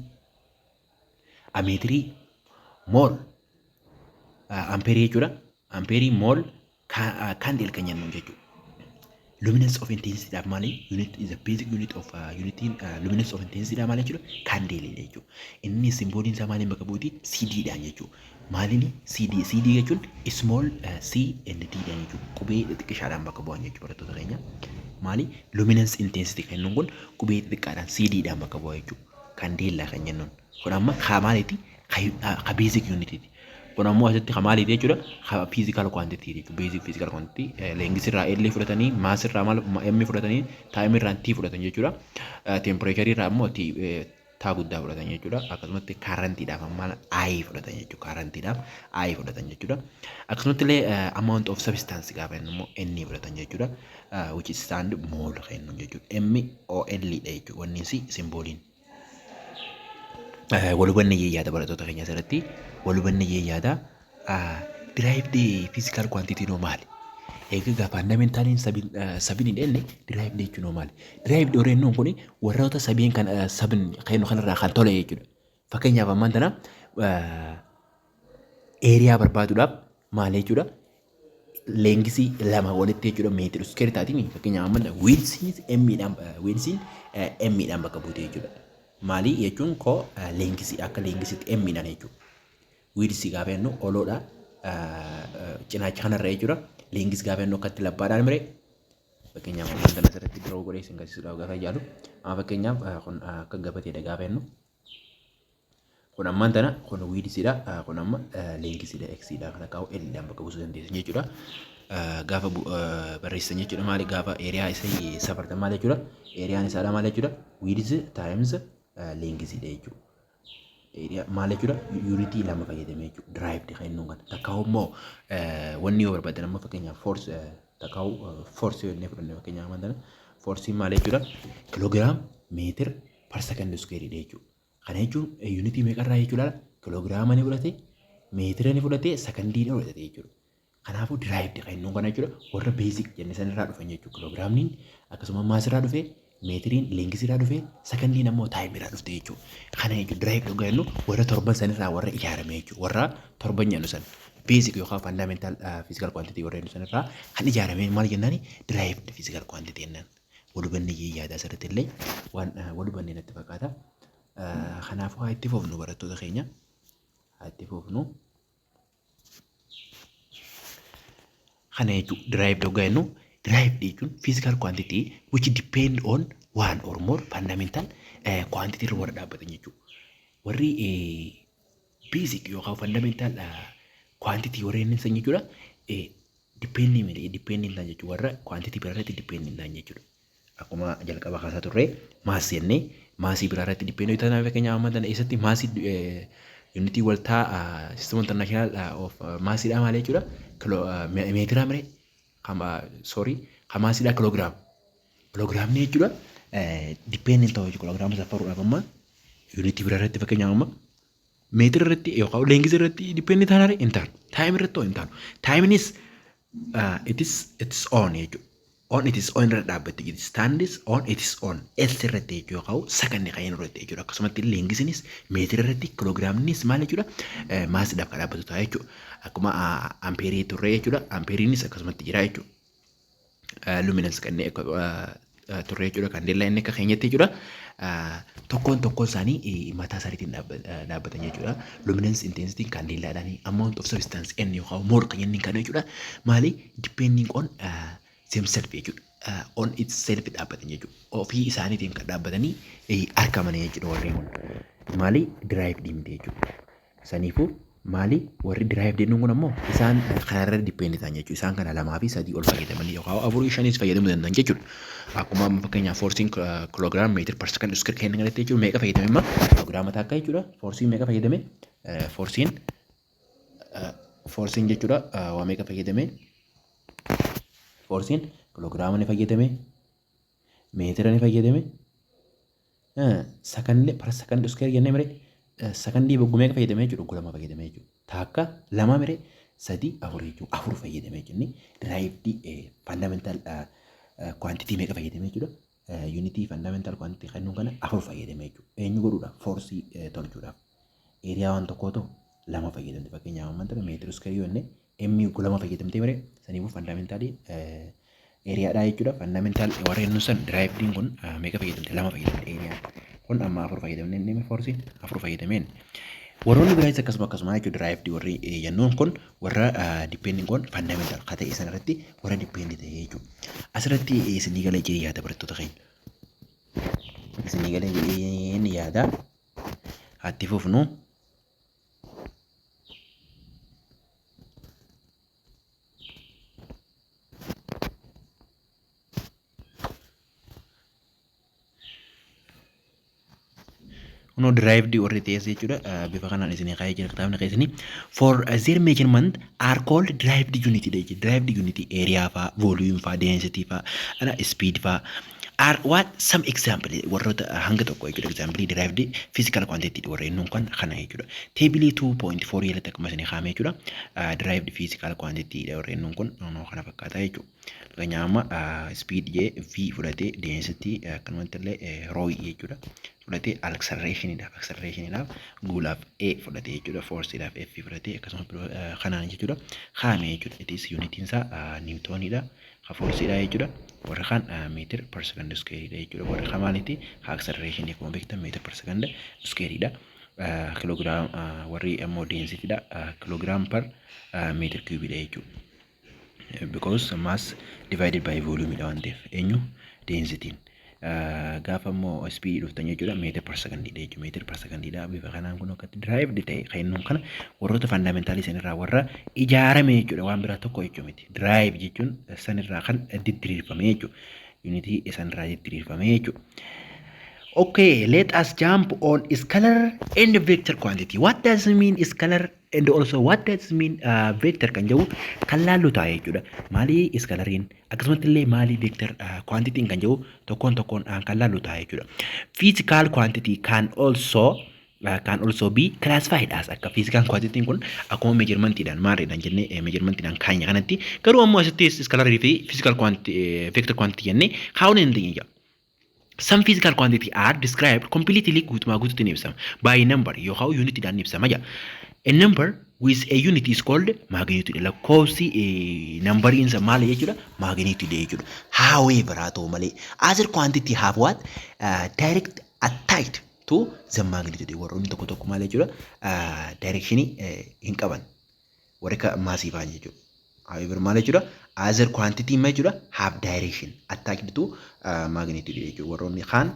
ameetirii, mole, ampeerii jechuudha. Ampeerii, mole, candle kan jennu jechuudha. Luminous of intensity dhaaf maali? Unit is a basic unit of unitiin luminous of intensity dhaaf maali jechuudha? Candle jechuudha. Inni symboliin isaa maaliin bakka buuti? CD dhaan jechuudha. Maaliin CD? CD jechuun small C and D dhaan jechuudha. Qubee xixiqqishaadhaan bakka bu'an jechuudha, barattoota keenya. Maali? Luminous intensity kan jennuun kun qubee xixiqqaadhaan CD dhaan bakka bu'a jechuudha. Candela kan jennuun. Kun amma kaa maaliiti? Ka basic unitiiti. Kun ammoo asitti ka maaliiti jechuudha? Ka physical quantity jechuudha. Basic physical quantity length irraa L fudhatanii, mass irraa maal M fudhatanii, time irraa T fudhatan jechuudha. Temperature irraa immoo T taa guddaa fudhatan jechuudha. Akkasumatti currentiidhaaf amma I fudhatan jechuudha. Currentiidhaaf I fudhatan jechuudha. Akkasumatti illee amount of substance gaafa jennu immoo N fudhatan jechuudha. Which is stand mole kennu jechuudha. M O L dha jechuudha. Wanni si symboliin. Wal hubanne yaada, barattoota keenya, asirratti wal hubanne yaada. Derived physical quantity noo maali? Egaa gaafa fundamentaliin seven hin jenne, derived jechuun noo maali? Derived warreen kun warroota seven kan seven kennu kanarraa kan tole jechuudha. Fakkeenyaaf, ammaan tana area barbaaduudhaaf maal jechuudha? Lengthii lama walitti jechuudha, meetira square taatiin. Fakkeenyaaf, amma widthiin M'iidhaan, widthiin M'iidhaan bakka buute jechuudha. Maali jechuun koo lengthii akka lengthiitti M'iidhaan jechuudha. Widthii gaafa jennu oloodha cinaacha kanarra jechuudha. Length gaafa jennu akkatti labbaadhaan mire. Fakkeenyaaf, amma kana asirratti draw godhee isin agarsiisuudhaaf gaafa yaalu, amma fakkeenyaaf kun akka gabateedha gaafa jennu. Kun ammaan tana kun widthiidha, kun amma lengthiidha, X'dha kana kaa'u L'dhaan bakka buusuu dandeessan jechuudha. Gaafa barreessan jechuudha, maali gaafa area isa safartan maal jechuudha? Areaan isaadha maal jechuudha? Width times lengthiidha jechuudha. Area maal jechuudha? Unitii lama fayyadamee jechuudha. Derived kan inni kana. Takka immoo wanni yoo barbaadan, amma fakkeenyaaf force, takka force yoo inni fudhanne, fakkeenyaaf ammaan tana forceiin maal jechuudha? Kilogram meter per second squareidha jechuudha. Kana jechuun unitii meeqarraa jechuudha? Kiloogiraama ni fudhate, meetira ni fudhate, sakandii ni fudhate jechuudha. Kanaafuu derived kan inni kana jechuudha, warra basic jenne sanirraa dhufan jechuudha. Kiloogiraamniin akkasuma massirraa dhufe, meetiriin lengthiirraa dhufe, sakandiin ammoo timeiirraa dhufte jechuudha. Kana jechuudha derived dhugaa jennu warra torban sanirraa warra ijaarame jechuudha. Warra torban jennu san basic yookaan fundamental physical quantity warra jennu sanirraa kan ijaarame maal jennaani? Derived physical quantity jennaan. Wal hubanne yaada, asirratti illee waan wal hubanne natti fakkaata. Kanaafuu haa itti fufnu, barattoota keenya. Haa itti fufnu. Kana jechuun derived dhugaa jennu, derived jechuun physical quantity which depend on one or more fundamental quantity irra warra dhaabbatan jechuudha. Warri basic yookaan fundamental quantity warreen san jechuudha. Depending depending ta'an jechuudha. Warra quantity biraa irratti depending ta'an jechuudha. Akkuma jalqaba kaasaa turre, mass jennee massii biraa irratti depend ta'an. Fakkeenyaaf, amma tana eessatti massii unitii waltaa system international of massiidhaa maal jechuudha? Meetira mire, sorry, massiidhaa kiloogiraam. Kiloogiraamni jechuudha depend ta'u jechuudha. Kiloogiraama safaruudhaaf amma unitii biraa irratti, fakkeenyaaf amma meetira irratti yookaan lengthii irratti depend taanaan hin taanu. Time irratti hin taanu. Timeinis it is on jechuudha. On its own irra dhaabbatti. It stands on its own. S irratti jechuudha, yookaan sakandii kan irratti jechuudha. Akkasumatti lengthiinis meetira irratti, kiloogiraamnis maal jechuudha, massiidhaaf kan dhaabbatu ta'a jechuudha. Akkuma ampeerii turre jechuudha. Ampeeriinis akkasumatti jira jechuudha. Luminance kanneen turre jechuudha. Candela inni akka keenyatti jechuudha. Tokkoon tokkoon isaanii mataa isaaniitiin dhaabbatan jechuudha. Luminance intensity candelaadhaan, amount of substance n yookaan mole kan inni kan jechuudha. Maali, depending on themselves jechuudha. On itself dhaabbatan jechuudha. Ofii isaaniitiin kan dhaabbatanii argaman jechuudha warreen kun. Maali, derived miti jechuudha. Saniifuu maali, warri derived jennuun kun ammoo isaan kanarra depend ta'an jechuudha. Isaan kana lamaa fi sadii ol fayyadamanii yookaan afurii shanis fayyadamuu danda'an jechuudha. Akkuma amma fakkeenyaaf forceiin kiloogiraam meter per second square kennan kanatti jechuudha, meeqa fayyadame amma kiloogiraama takka jechuudha. Forceiin meeqa fayyadame? Forceiin jechuudha waa meeqa fayyadame? Forceiin kiloogiraama ni fayyadame, meetira ni fayyadame, sakandii per second square jennee mire, sakandii bogguu meeqa fayyadame jechuudha? Lama fayyadame jechuudha. Takka, lama mire, sadi, afur jechuudha. Afur fayyadame jechuudha. Derived fundamental quantity meeqa fayyadame jechuudha? Unitii fundamental quantity kennuun kana afur fayyadame jechuudha. Eenyu godhuudhaaf? Forceii tolchuudhaaf. Area waan tokkoo ta'u lama fayyadamte. Fakkeenyaaf, ammaan tana meetira square yoo jenne, M lama fayyadamtee mire, saniifuu fundamentalii areadhaa jechuudha. Fundamental warreen san derivediin kun meeqa fayyadamte? Lama fayyadamte areaan. Kun amma afur fayyadamne, inni forceiin afur fayyadameen. Warroonni biraayis akkasuma akkasuma jechuudha. Derived warri jennuun kun warra depending on fundamental ka ta'e sana irratti warra depend ta'e jechuudha. Asirratti isinii galee jedhee yaada, barattoota keenya. Isinii galee jedhee yaada. Hatti fufnu. Kunoo derived warri ta'es jechuudha, bifa kanaan isinii kaa'ee jira kitaabni keessanii. For their measurement are called derived unit dha jechuudha. Derived unit area faa, volume faa, density faa, ana speed faa are what some example warroota hanga tokko jechuudha. Example derived physical quantity warreen nuun kan kana jechuudha. Table 2.4 jalatti akkuma isinii kaa'ame jechuudha. Derived physical quantity warreen nuun kun kana fakkaata jechuudha. Fakkeenyaaf, amma speed jee V fudhatee, density akkanumatti illee rho jechuudha. Fudhatee accelerationidhaaf guulaaf A fudhatee jechuudha. Forceiidhaaf F fudhatee, akkasuma kanaan jechuudha. Kaa'ame jechuudha. It is unitiin isaa newtonidha. Ka forceiidha jechuudha. Warri kaan meter per second squareidha jechuudha. Warri kaan maaliiti? Acceleration akkuma beektan meter per second squareidha. Kiloogiraam warri ammoo densitydha. Kiloogiraam per meter cubeidha jechuudha. Because mass divided by volume dha waan ta'eef, eenyu, densityn. Gaafa immoo speed dhuftan jechuudha, meter per secondiidha jechuudha. Meter per secondiidha. Bifa kanaan kun akkatti derived ta'e kan kana warroota fundamentalii sanirraa warra ijaarame jechuudha. Waan biraa tokko jechuu miti. Derive jechuun sanirraa kan didiriirfame jechuudha. Unitii sanirraa didiriirfame jechuudha. Okay, let us jump on scalar and vector quantity. What does mean scalar and also what does mean vector kan jedhu kan laallu ta'a jechuudha. Maali scalariin, akkasumatti illee maali vector quantity kan jedhu tokkoon tokkoon kan laallu ta'a jechuudha. Physical quantity can also be classified as akka physical quantity kun akkuma measurementiidhaan maaliidhaan jennee measurementiidhaan kaanya kanatti, garuu ammoo asitti scalarii fi physical quantity, vector quantity jennee kaa'uu ni dandeenya. Some physical quantity are described completely, guutumaa guutuutti ni ibsama, by number yookaan unitiidhaan ni ibsama jedha. A number with a unit is called magnitude. Lakkoofsi numberiin isa maali jechuudha? Magnitude jechuudha. However, haa ta'u malee, other quantity have what? Direct attached to the magnitude. Warroonni tokko tokko maal jechuudha? Directionii hin qaban. Warri akka massii fa'aa jechuudha. However, maal jechuudha? Other quantity maal jechuudha? Have direction attached to magnitude jechuudha. Warroonni kaan,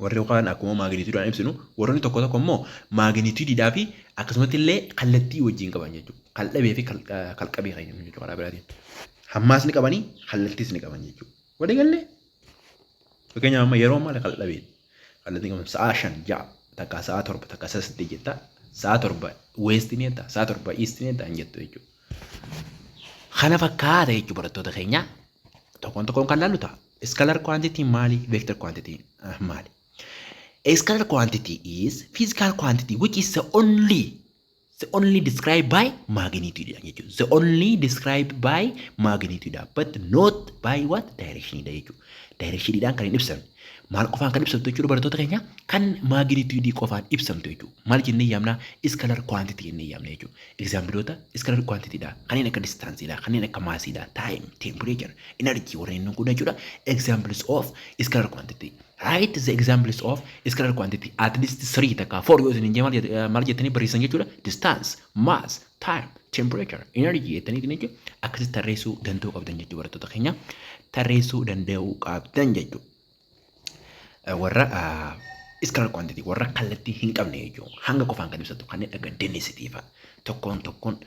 warri kaan akkuma magnitudeaan ibsinu, warroonni tokko tokko immoo magnitudeidhaa fi akkasumatti illee kallattii wajjin qaban jechuudha. Kaldhabee fi kalqabee kan jennu jechuudha karaa biraatiin. Hammaas ni qabanii, kallattiis ni qaban jechuudha. Walii gallee? Fakkeenyaaf, amma yeroo maali qal'abeeti. Kallattiin qabu sa'a 5, 6, takka sa'a 7, takka sa'a 8 jetta. Sa'a 7 west ni jetta, sa'a 7 east ni jetta hin jettu jechuudha. Kana fakkaata jechuudha, barattoota keenya. Tokkoon tokkoon kan laallu ta'a. Scalar quantity maali? Vector quantity maali? A scalar quantity is physical quantity which is the only described by magnitude jechuudha. The only described by magnitude, but not by what? Direction jechuudha. Directionidhaan kan hin ibsamne. Maal qofaan kan ibsamtu jechuudha, barattoota keenya? Kan magnitude qofaan ibsamtu jechuudha. Maal jennee yaamna? Scalar quantity jennee yaamna jechuudha. Exampleota scalar quantity dha. Kanneen akka distance dha, kanneen akka mass dha, time, temperature, energy warreen kun jechuudha. Examples of scalar quantity. Write the examples of scalar quantity, at least three, takka four yoo isin jee maal jettanii barreessan jechuudha. Distance, mass, time, temperature, energy jettanii jechuudha. Akkasitti tarreessuu danda'uu qabdan jechuudha, barattoota keenya. Tarreessuu danda'uu qabdan jechuudha. Warra scalar quantity, warra kallattii hin qabne jechuudha. Hanga qofaan kan ibsatu, kanneen akka density fa'a. Tokkoon tokkoon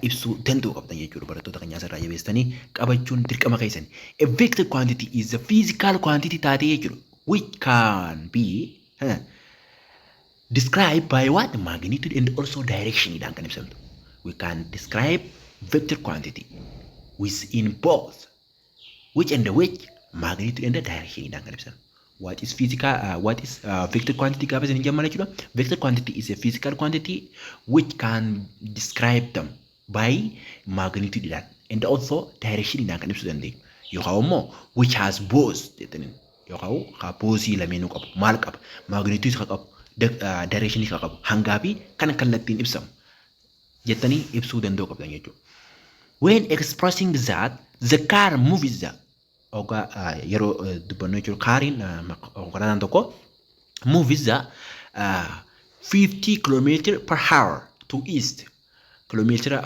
ibsuu danda'uu qabdan jechuudha, barattoota keenya. Asirraa jabeessanii qabachuun dirqama keessan. A vector quantity is a physical quantity taatee jechuudha, which can be described by what? Magnitude and also direction dhaan kan ibsamtu. We can describe vector quantity within both which and which? Magnitude and direction dhaan kan ibsamtu. What is physical what is vector quantity gaafa isin jamman jechuudha. Vector quantity is a physical quantity which can describe them by magnitude dhaan and also direction dhaan kan ibsuu dandeenyu. Yookaan immoo which has both jettaniin, yookaan haa bothii lameenuu qabu. Maal qaba? Magnitude ka qabu, direction ka qabu, hangaa fi kan kallattiin ibsamu jettanii ibsuu danda'uu qabdan jechuudha. When expressing that the car moves the ogaa yeroo dubbannu jechuudha, cariin, konkolaataan tokko moves the 50 kilometer per hour to east, kilomeetira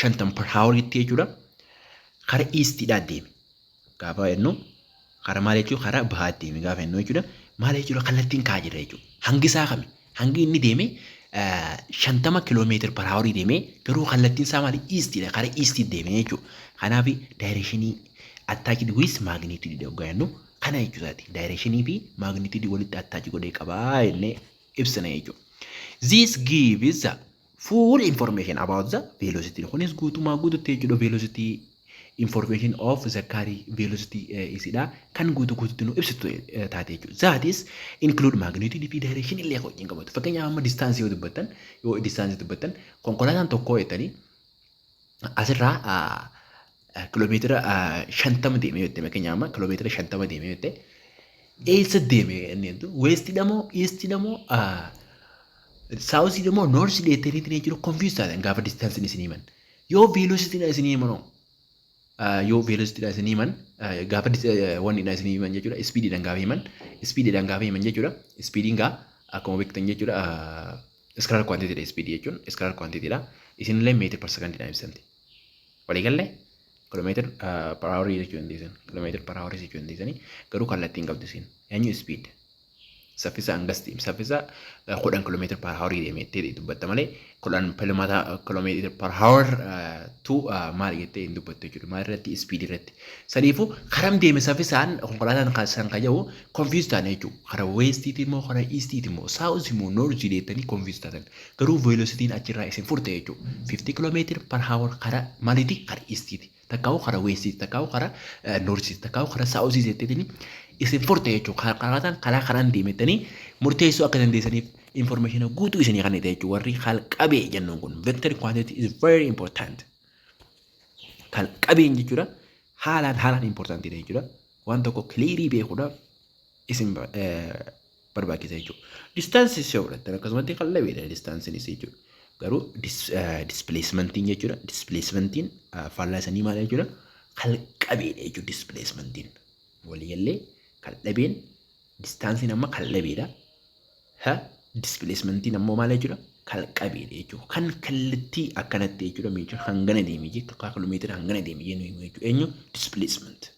50 per hour itti jechuudha, kara eastiidhaa deeme gaafa jennu, kara maal jechuudha? Kara bahaa deeme gaafa jennu jechuudha, maal jechuudha? Kallattiin kaa'aa jira jechuudha. Hangi isaa kami? Hangi inni deeme 50 kilometer per hour deeme, garuu kallattiin isaa maali? Eastiidha, kara eastii deeme jechuudha. Kanaaf directionii attached with magnitude dha jennu kana jechuusaati. Directionii fi magnitude walitti attach godhee qabaa jennee ibsina jechuudha. This gives the full information about the velocity. Kunis guutumaa guututti jechuudha, velocity information of the car velocity isidha kan guutuu guututti nu ibsitu taate jechuudha. That is include magnitude fi direction illee wajjin qabatu. Fakkeenyaaf, amma distance yoo dubbattan, yoo distance dubbattan, konkolaataan tokko jettanii asirraa kiiloomeetira 50 deemee jette, fakkeenyaaf amma kiiloomeetira 50 deemee jette, eessa deeme inni jettu? Westidha moo eastidha moo southiidha moo northidha jettanii jechuudha, confuse taatan gaafa distanceiin isin himan. Yoo velocitydha isin himan, yoo velocitydha isin himan, gaafa wannidha isin himan jechuudha, speediidhaan gaafa himan, speediidhaan gaafa himan jechuudha. Speediin gaa akkuma beektan jechuudha, scalar quantitydha. Speedii jechuun scalar quantitydha. Isinillee meter per secondiidhaan ibsamti. Waliigallee kiiloomeetira per hourii jechuu dandeessan, kiiloomeetira per hourii jechuu dandeessanii, garuu kallattiin qabdu isin eenyu? Speed, saffisa hangas deema, saffisa 10 kiiloomeetira per hourii deemee dubbatta malee 10 kiiloomeetira per hour tu maal jettee hin dubbattu jechuudha. Maal irratti? Speed irratti. Saniifuu karam deeme saffisaan konkolaataan san kajaa'u confuse taane jechuudha. Kara westiiti immoo, kara eastiiti immoo, south immoo, north jettanii confuse taatan. Garuu velocityn achirraa isin furte jechuudha. 50 kiiloomeetira per hour kara maaliiti? Kara eastiiti. Takkaa'u kara westiiti, takkaa'u kara northiiti, takkaa'u kara southiiti jetteetini isin furte jechuudha. Konkolaataan karaa kanaan deemettanii murteessuu akka dandeessaniif information guutuu isinii kan ta'e jechuudha. Warri kalqabee jennuun kun, vector quantity is very important. Kalqabeen jechuudha haalaan haalaan importantiidha jechuudha. Waan tokko clearii beekuudhaaf isin barbaachisa jechuudha. Distanceis yoo fudhattan akkasumatti qallabeedha distanceiinis jechuudha. Garuu displacementiin jechuudha. Displacementiin faallaa isanii maal jechuudha? Kalqabeedha jechuudha displacementiin. Waliigallee kaldhabeen, distanceiin amma kaldabeedha. Ha, displacementiin ammoo maal jechuudha? Kalqabeedha jechuudha. Kan kallattii akkanatti jechuudha, meetira hangana deemee jechuudha. Kiiloomeetira hangana deemee jennu jechuudha. Eenyu? Displacement.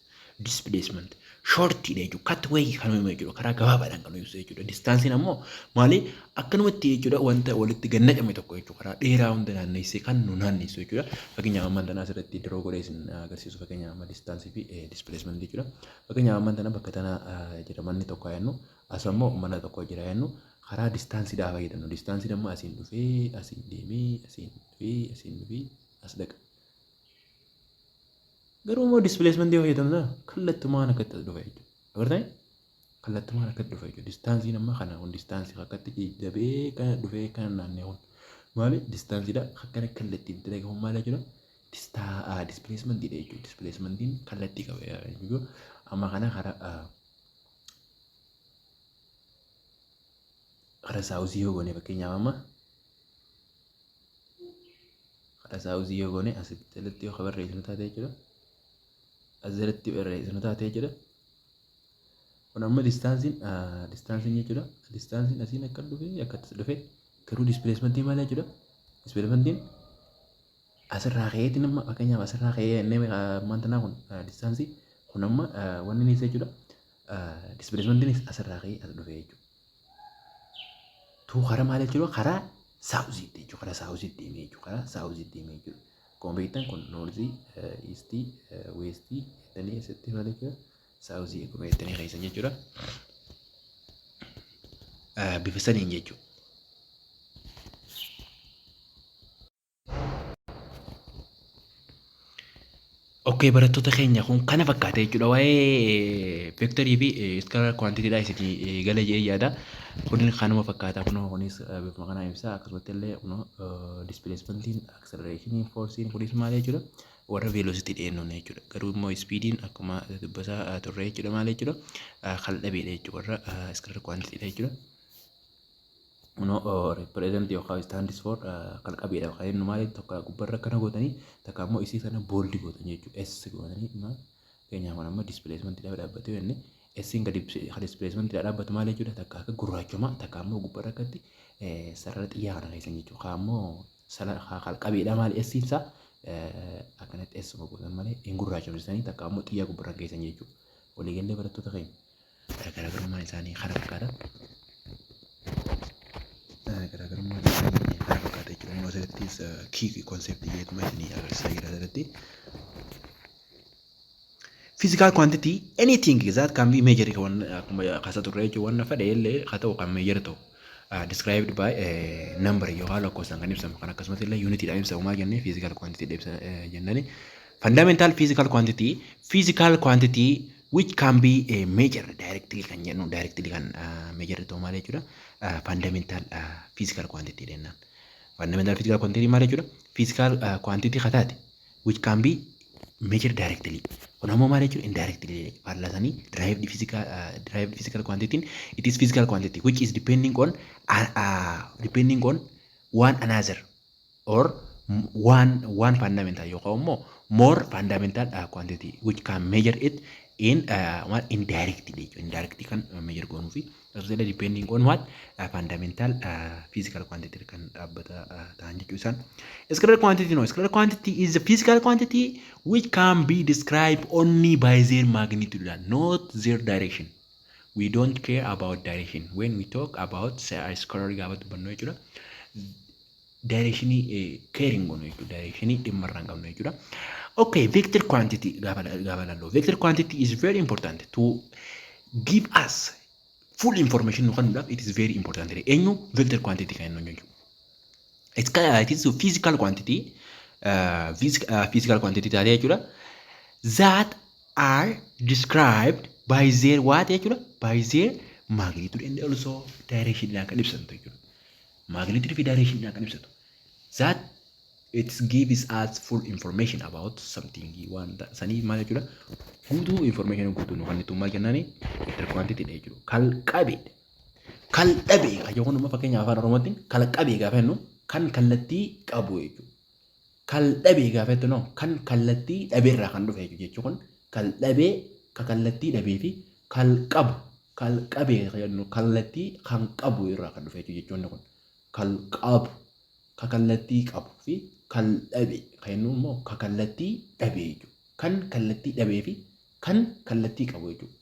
Displacement. Shortiidha jechuudha. Cut way kan himu jechuudha. Karaa gabaabaadhaan kan ibsu jechuudha. Distanceiin ammoo maali? Akkanumatti jechuudha, wanta walitti gad naqame tokko jechuudha. Karaa dheeraa hunda naanneessee kan nu naannessu jechuudha. Fakkeenyaaf, ammaan tana asirratti draw godhee isin agarsiisu, fakkeenyaaf amma distance fi displacement jechuudha. Fakkeenyaaf, ammaan tana bakka tana jira manni tokko jennu, as ammoo mana tokko jira jennu, karaa distanceiidhaa fayyadamnu. Distanceiin ammoo asiin dhufee, asiin deemee, asiin dhufee, asiin dhufee as dhaqa. Garuu immoo displacement yoo fayyadamna, kallattumaan akkatti as dhufa jechuudha. Agartanii? Kallattumaan akkatti dhufa jechuudha. Distanceiin amma kana kun distance akkatti dabee kana dhufee kana naannee kun maali? Distanceiidha. Akkana kallattiin itti dhagahuun maal jechuudha? Displacementiidha jechuudha. Displacementiin kallattii qaba jechuudha. Amma kana karaa south yoo goone, fakkeenyaaf amma karaa south yoo goone, asitti jalatti yoo barreessinu taate jechuudha. As jalatti barreessinu taate jechuudha. Kun amma distanceiin jechuudha. Distanceiin asiin akka dhufee akkatti dhufee, garuu displacementiin maal jechuudha? Displacementiin asirraa ka'eetiin amma fakkeenyaaf asirraa ka'ee inni maantanaa kun distance kun amma wanni inni jechuudha. Displacementiinis asirraa ka'ee as dhufee jechuudha. Tuu karaa maal jechuudha? Karaa southiitti jechuudha. Karaa southiitti deemee jechuudha. Karaa southiitti deemee jechuudha. Akkuma beektan kun north, east, west jettanii asitti maal jechuudha? South akkuma jettanii keessan jechuudha. Bifa saniin jechuudha. Okay, barattoota keenya, kun kana fakkaata jechuudha. Waa'ee vectorii fi scalar quantitydha isinii gala jedhee yaada. Kun kanuma fakkaata. Kunoo kunis bifuma kanaan ibsa. Akkasumatti illee kunoo displacementiin, accelerationiin, forceiin kunis maal jechuudha? Warra velocity dheennuun jechuudha. Garuu immoo speediin akkuma dubbasaa turre jechuudha, maal jechuudha? Kaldhabeedha jechuudha, warra scalar quantitydha jechuudha. Kunoo represent yookaan stands for kalqabeedha yookaan inni maali, tokko gubbarra akkana gootanii, takka ammoo isii sana bold gootan jechuudha. S gootanii, maal, fakkeenyaaf kun amma displacement dhaabbatee jenne, S'n ka displacement dhaabbatu maal jechuudha? Takka akka gurraachuma, takka ammoo gubbarra akkatti sarara xiyyaa kana keessan jechuudha. Kaa ammoo kalqabeedha maali, S isaa akkanatti S gootan malee hin gurraachomsisanii, takka ammoo xiyyaa gubbarra keessan jechuudha. Waliigallee barattoota keenya, garaagarummaan isaanii kana fakkaata. Garaagarummaan isaanii kana fakkaata jechuudha. Immoo asirrattis key concept jedhuma isinii agarsiisaa jira asirratti. Physical quantity, anything that can be measured, kan akkuma kasa turre jechuudha, wanna fedhe illee haa ta'u kan measure ta'u, described by number yookaan lakkoofsaan kan ibsamu, kan akkasumas illee unitiidhaan ibsamu maal jennee? Physical quantity ibsa jennani. Fundamental physical quantity, physical quantity which can be measured directly kan jennu, directly kan measure ta'u maal jechuudha? Fundamental physical quantity jennaan. Fundamental physical quantity maal jechuudha? Physical quantity kataate which can be measured directly. Kun ammoo maal jechuudha? Indirectly faallasanii derived physical quantity, it is physical quantity which is depending on one another or one fundamental yookaan immoo more fundamental quantity which can measure it in what, indirectly jechuudha. Indirectly kan measure goonuu fi akkasumas depending on what, fundamental physical quantity kan dhaabbata ta'an jechuu isaan. Scalar quantity, no, scalar quantity is a physical quantity which can be described only by their magnitude, not their direction. We don't care about direction when we talk about scalar gaafa dubbannu jechuudha. Directionii caring goonu jechuudha. Directionii dhimma irraa hin qabnu jechuudha. Okay, vector quantity gaafa ilaallu. Vector quantity is very important to give us full information nu kennuudhaaf, it is very important. Eenyu vector quantity kan jennu jechuudha? It is a physical quantity, physical quantity taatee jechuudha. That are described by their what jechuudha? By their magnitude and also direction kan ibsantu jechuudha. Magnitude fi direction kan ibsatu. That it gives us full information about something, wanta sanii maal jechuudha? Guutuu information guutuu nu kennitu maal jennaani? Vector quantity dha jechuudha. Kalqabeedha. Kaldhabee kan kun immoo fakkeenyaaf afaan Oromootiin kalqabee gaafa jennu kan kallattii qabu jechuudha. Kaldhabee gaafa jettu no kan kallattii dhabeerraa kan dhufe jechuudha. Jechuun kun kaldhabee ka kallattii dhabee fi kalqabu, kalqabee kan jennu kallattii kan qabu irraa kan dhufe jechuudha. Jechuun kun kalqabu ka kallattii qabu fi kaldhabe kan jennu immoo ka kallattii dhabee jechuudha. Kan kallattii dhabee fi kan kallattii qabu jechuudha.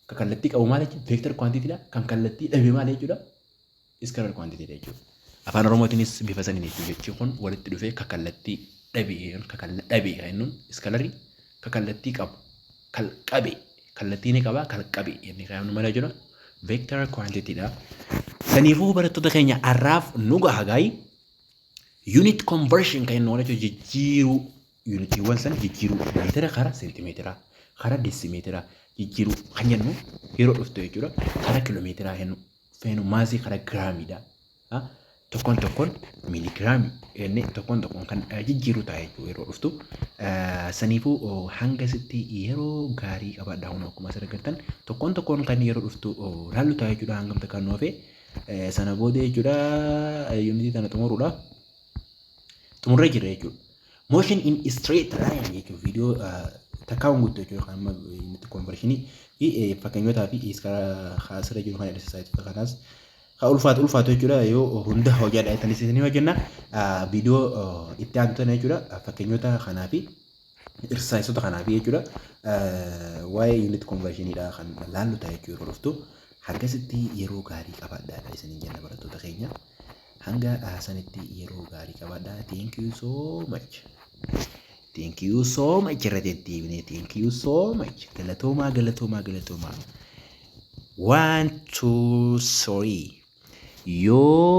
Kan kallattii qabu maal jechuudha? Vector quantity dha. Kan kallattii dhabe maal jechuudha? Scalar quantity dha jechuudha. Afaan Oromootiinis bifa saniin jechuudha. Jechi kun walitti dhufee ka kallattii dhabe, ka dhabe kan jennuun scalarii, ka kallattii qabu, kal qabe, kallattii ni qaba, kal qabe jennee kan jennu maal jechuudha? Vector quantity dha. Saniifuu barattoota keenya, har'aaf nu gaha gaayii. Unit conversion kan jennu jechuudha, jijjiiruu, unitiiwwan san jijjiiruu, meetira kara seentimeetira, kara deesimeetira jijjiiruu kan jennu yeroo dhuftu jechuudha. Kara kiloomeetiraa jennu feenu, maasii kara giraamiidha. Tokkoon tokkoon miiligiraamii jennee tokkoon tokkoon kan jijjiiruu ta'a jechuudha yeroo dhuftu. Saniifuu hanga sitti yeroo gaarii qabaadhaa. Kun akkuma asirra agartan tokkoon tokkoon kan yeroo dhuftu laallu ta'a jechuudha, hangam takka nu hafe. Sana booda jechuudha unitii tana xumuruudha. Xumurree jirra jechuudha. Motion in straight line jechuun viidiyoo takkaa guutuu jechuudha, kan amma unit conversionii fi fakkeenyotaa fi asirra jiru kan exercise kanaas kan ulfaatu ulfaatu jechuudha. Yoo hunda hojjaadha jettanis ni hojjenna. Viidiyoo itti aantu tana jechuudha, fakkeenyota kanaa fi exerciseota kanaa fi jechuudha waa'ee unit conversioniidha kan laallu ta'a jechuudha yeroo dhuftu. Hangasitti yeroo gaarii qabaadhaa isiniin jenna, barattoota keenya. Hanga sanitti yeroo gaarii qabaadhaa. Thank you so much. Thank you so much, irra deddeebinee thank you so much. Galatoomaa, galatoomaa, galatoomaa. One, two, three. Yoo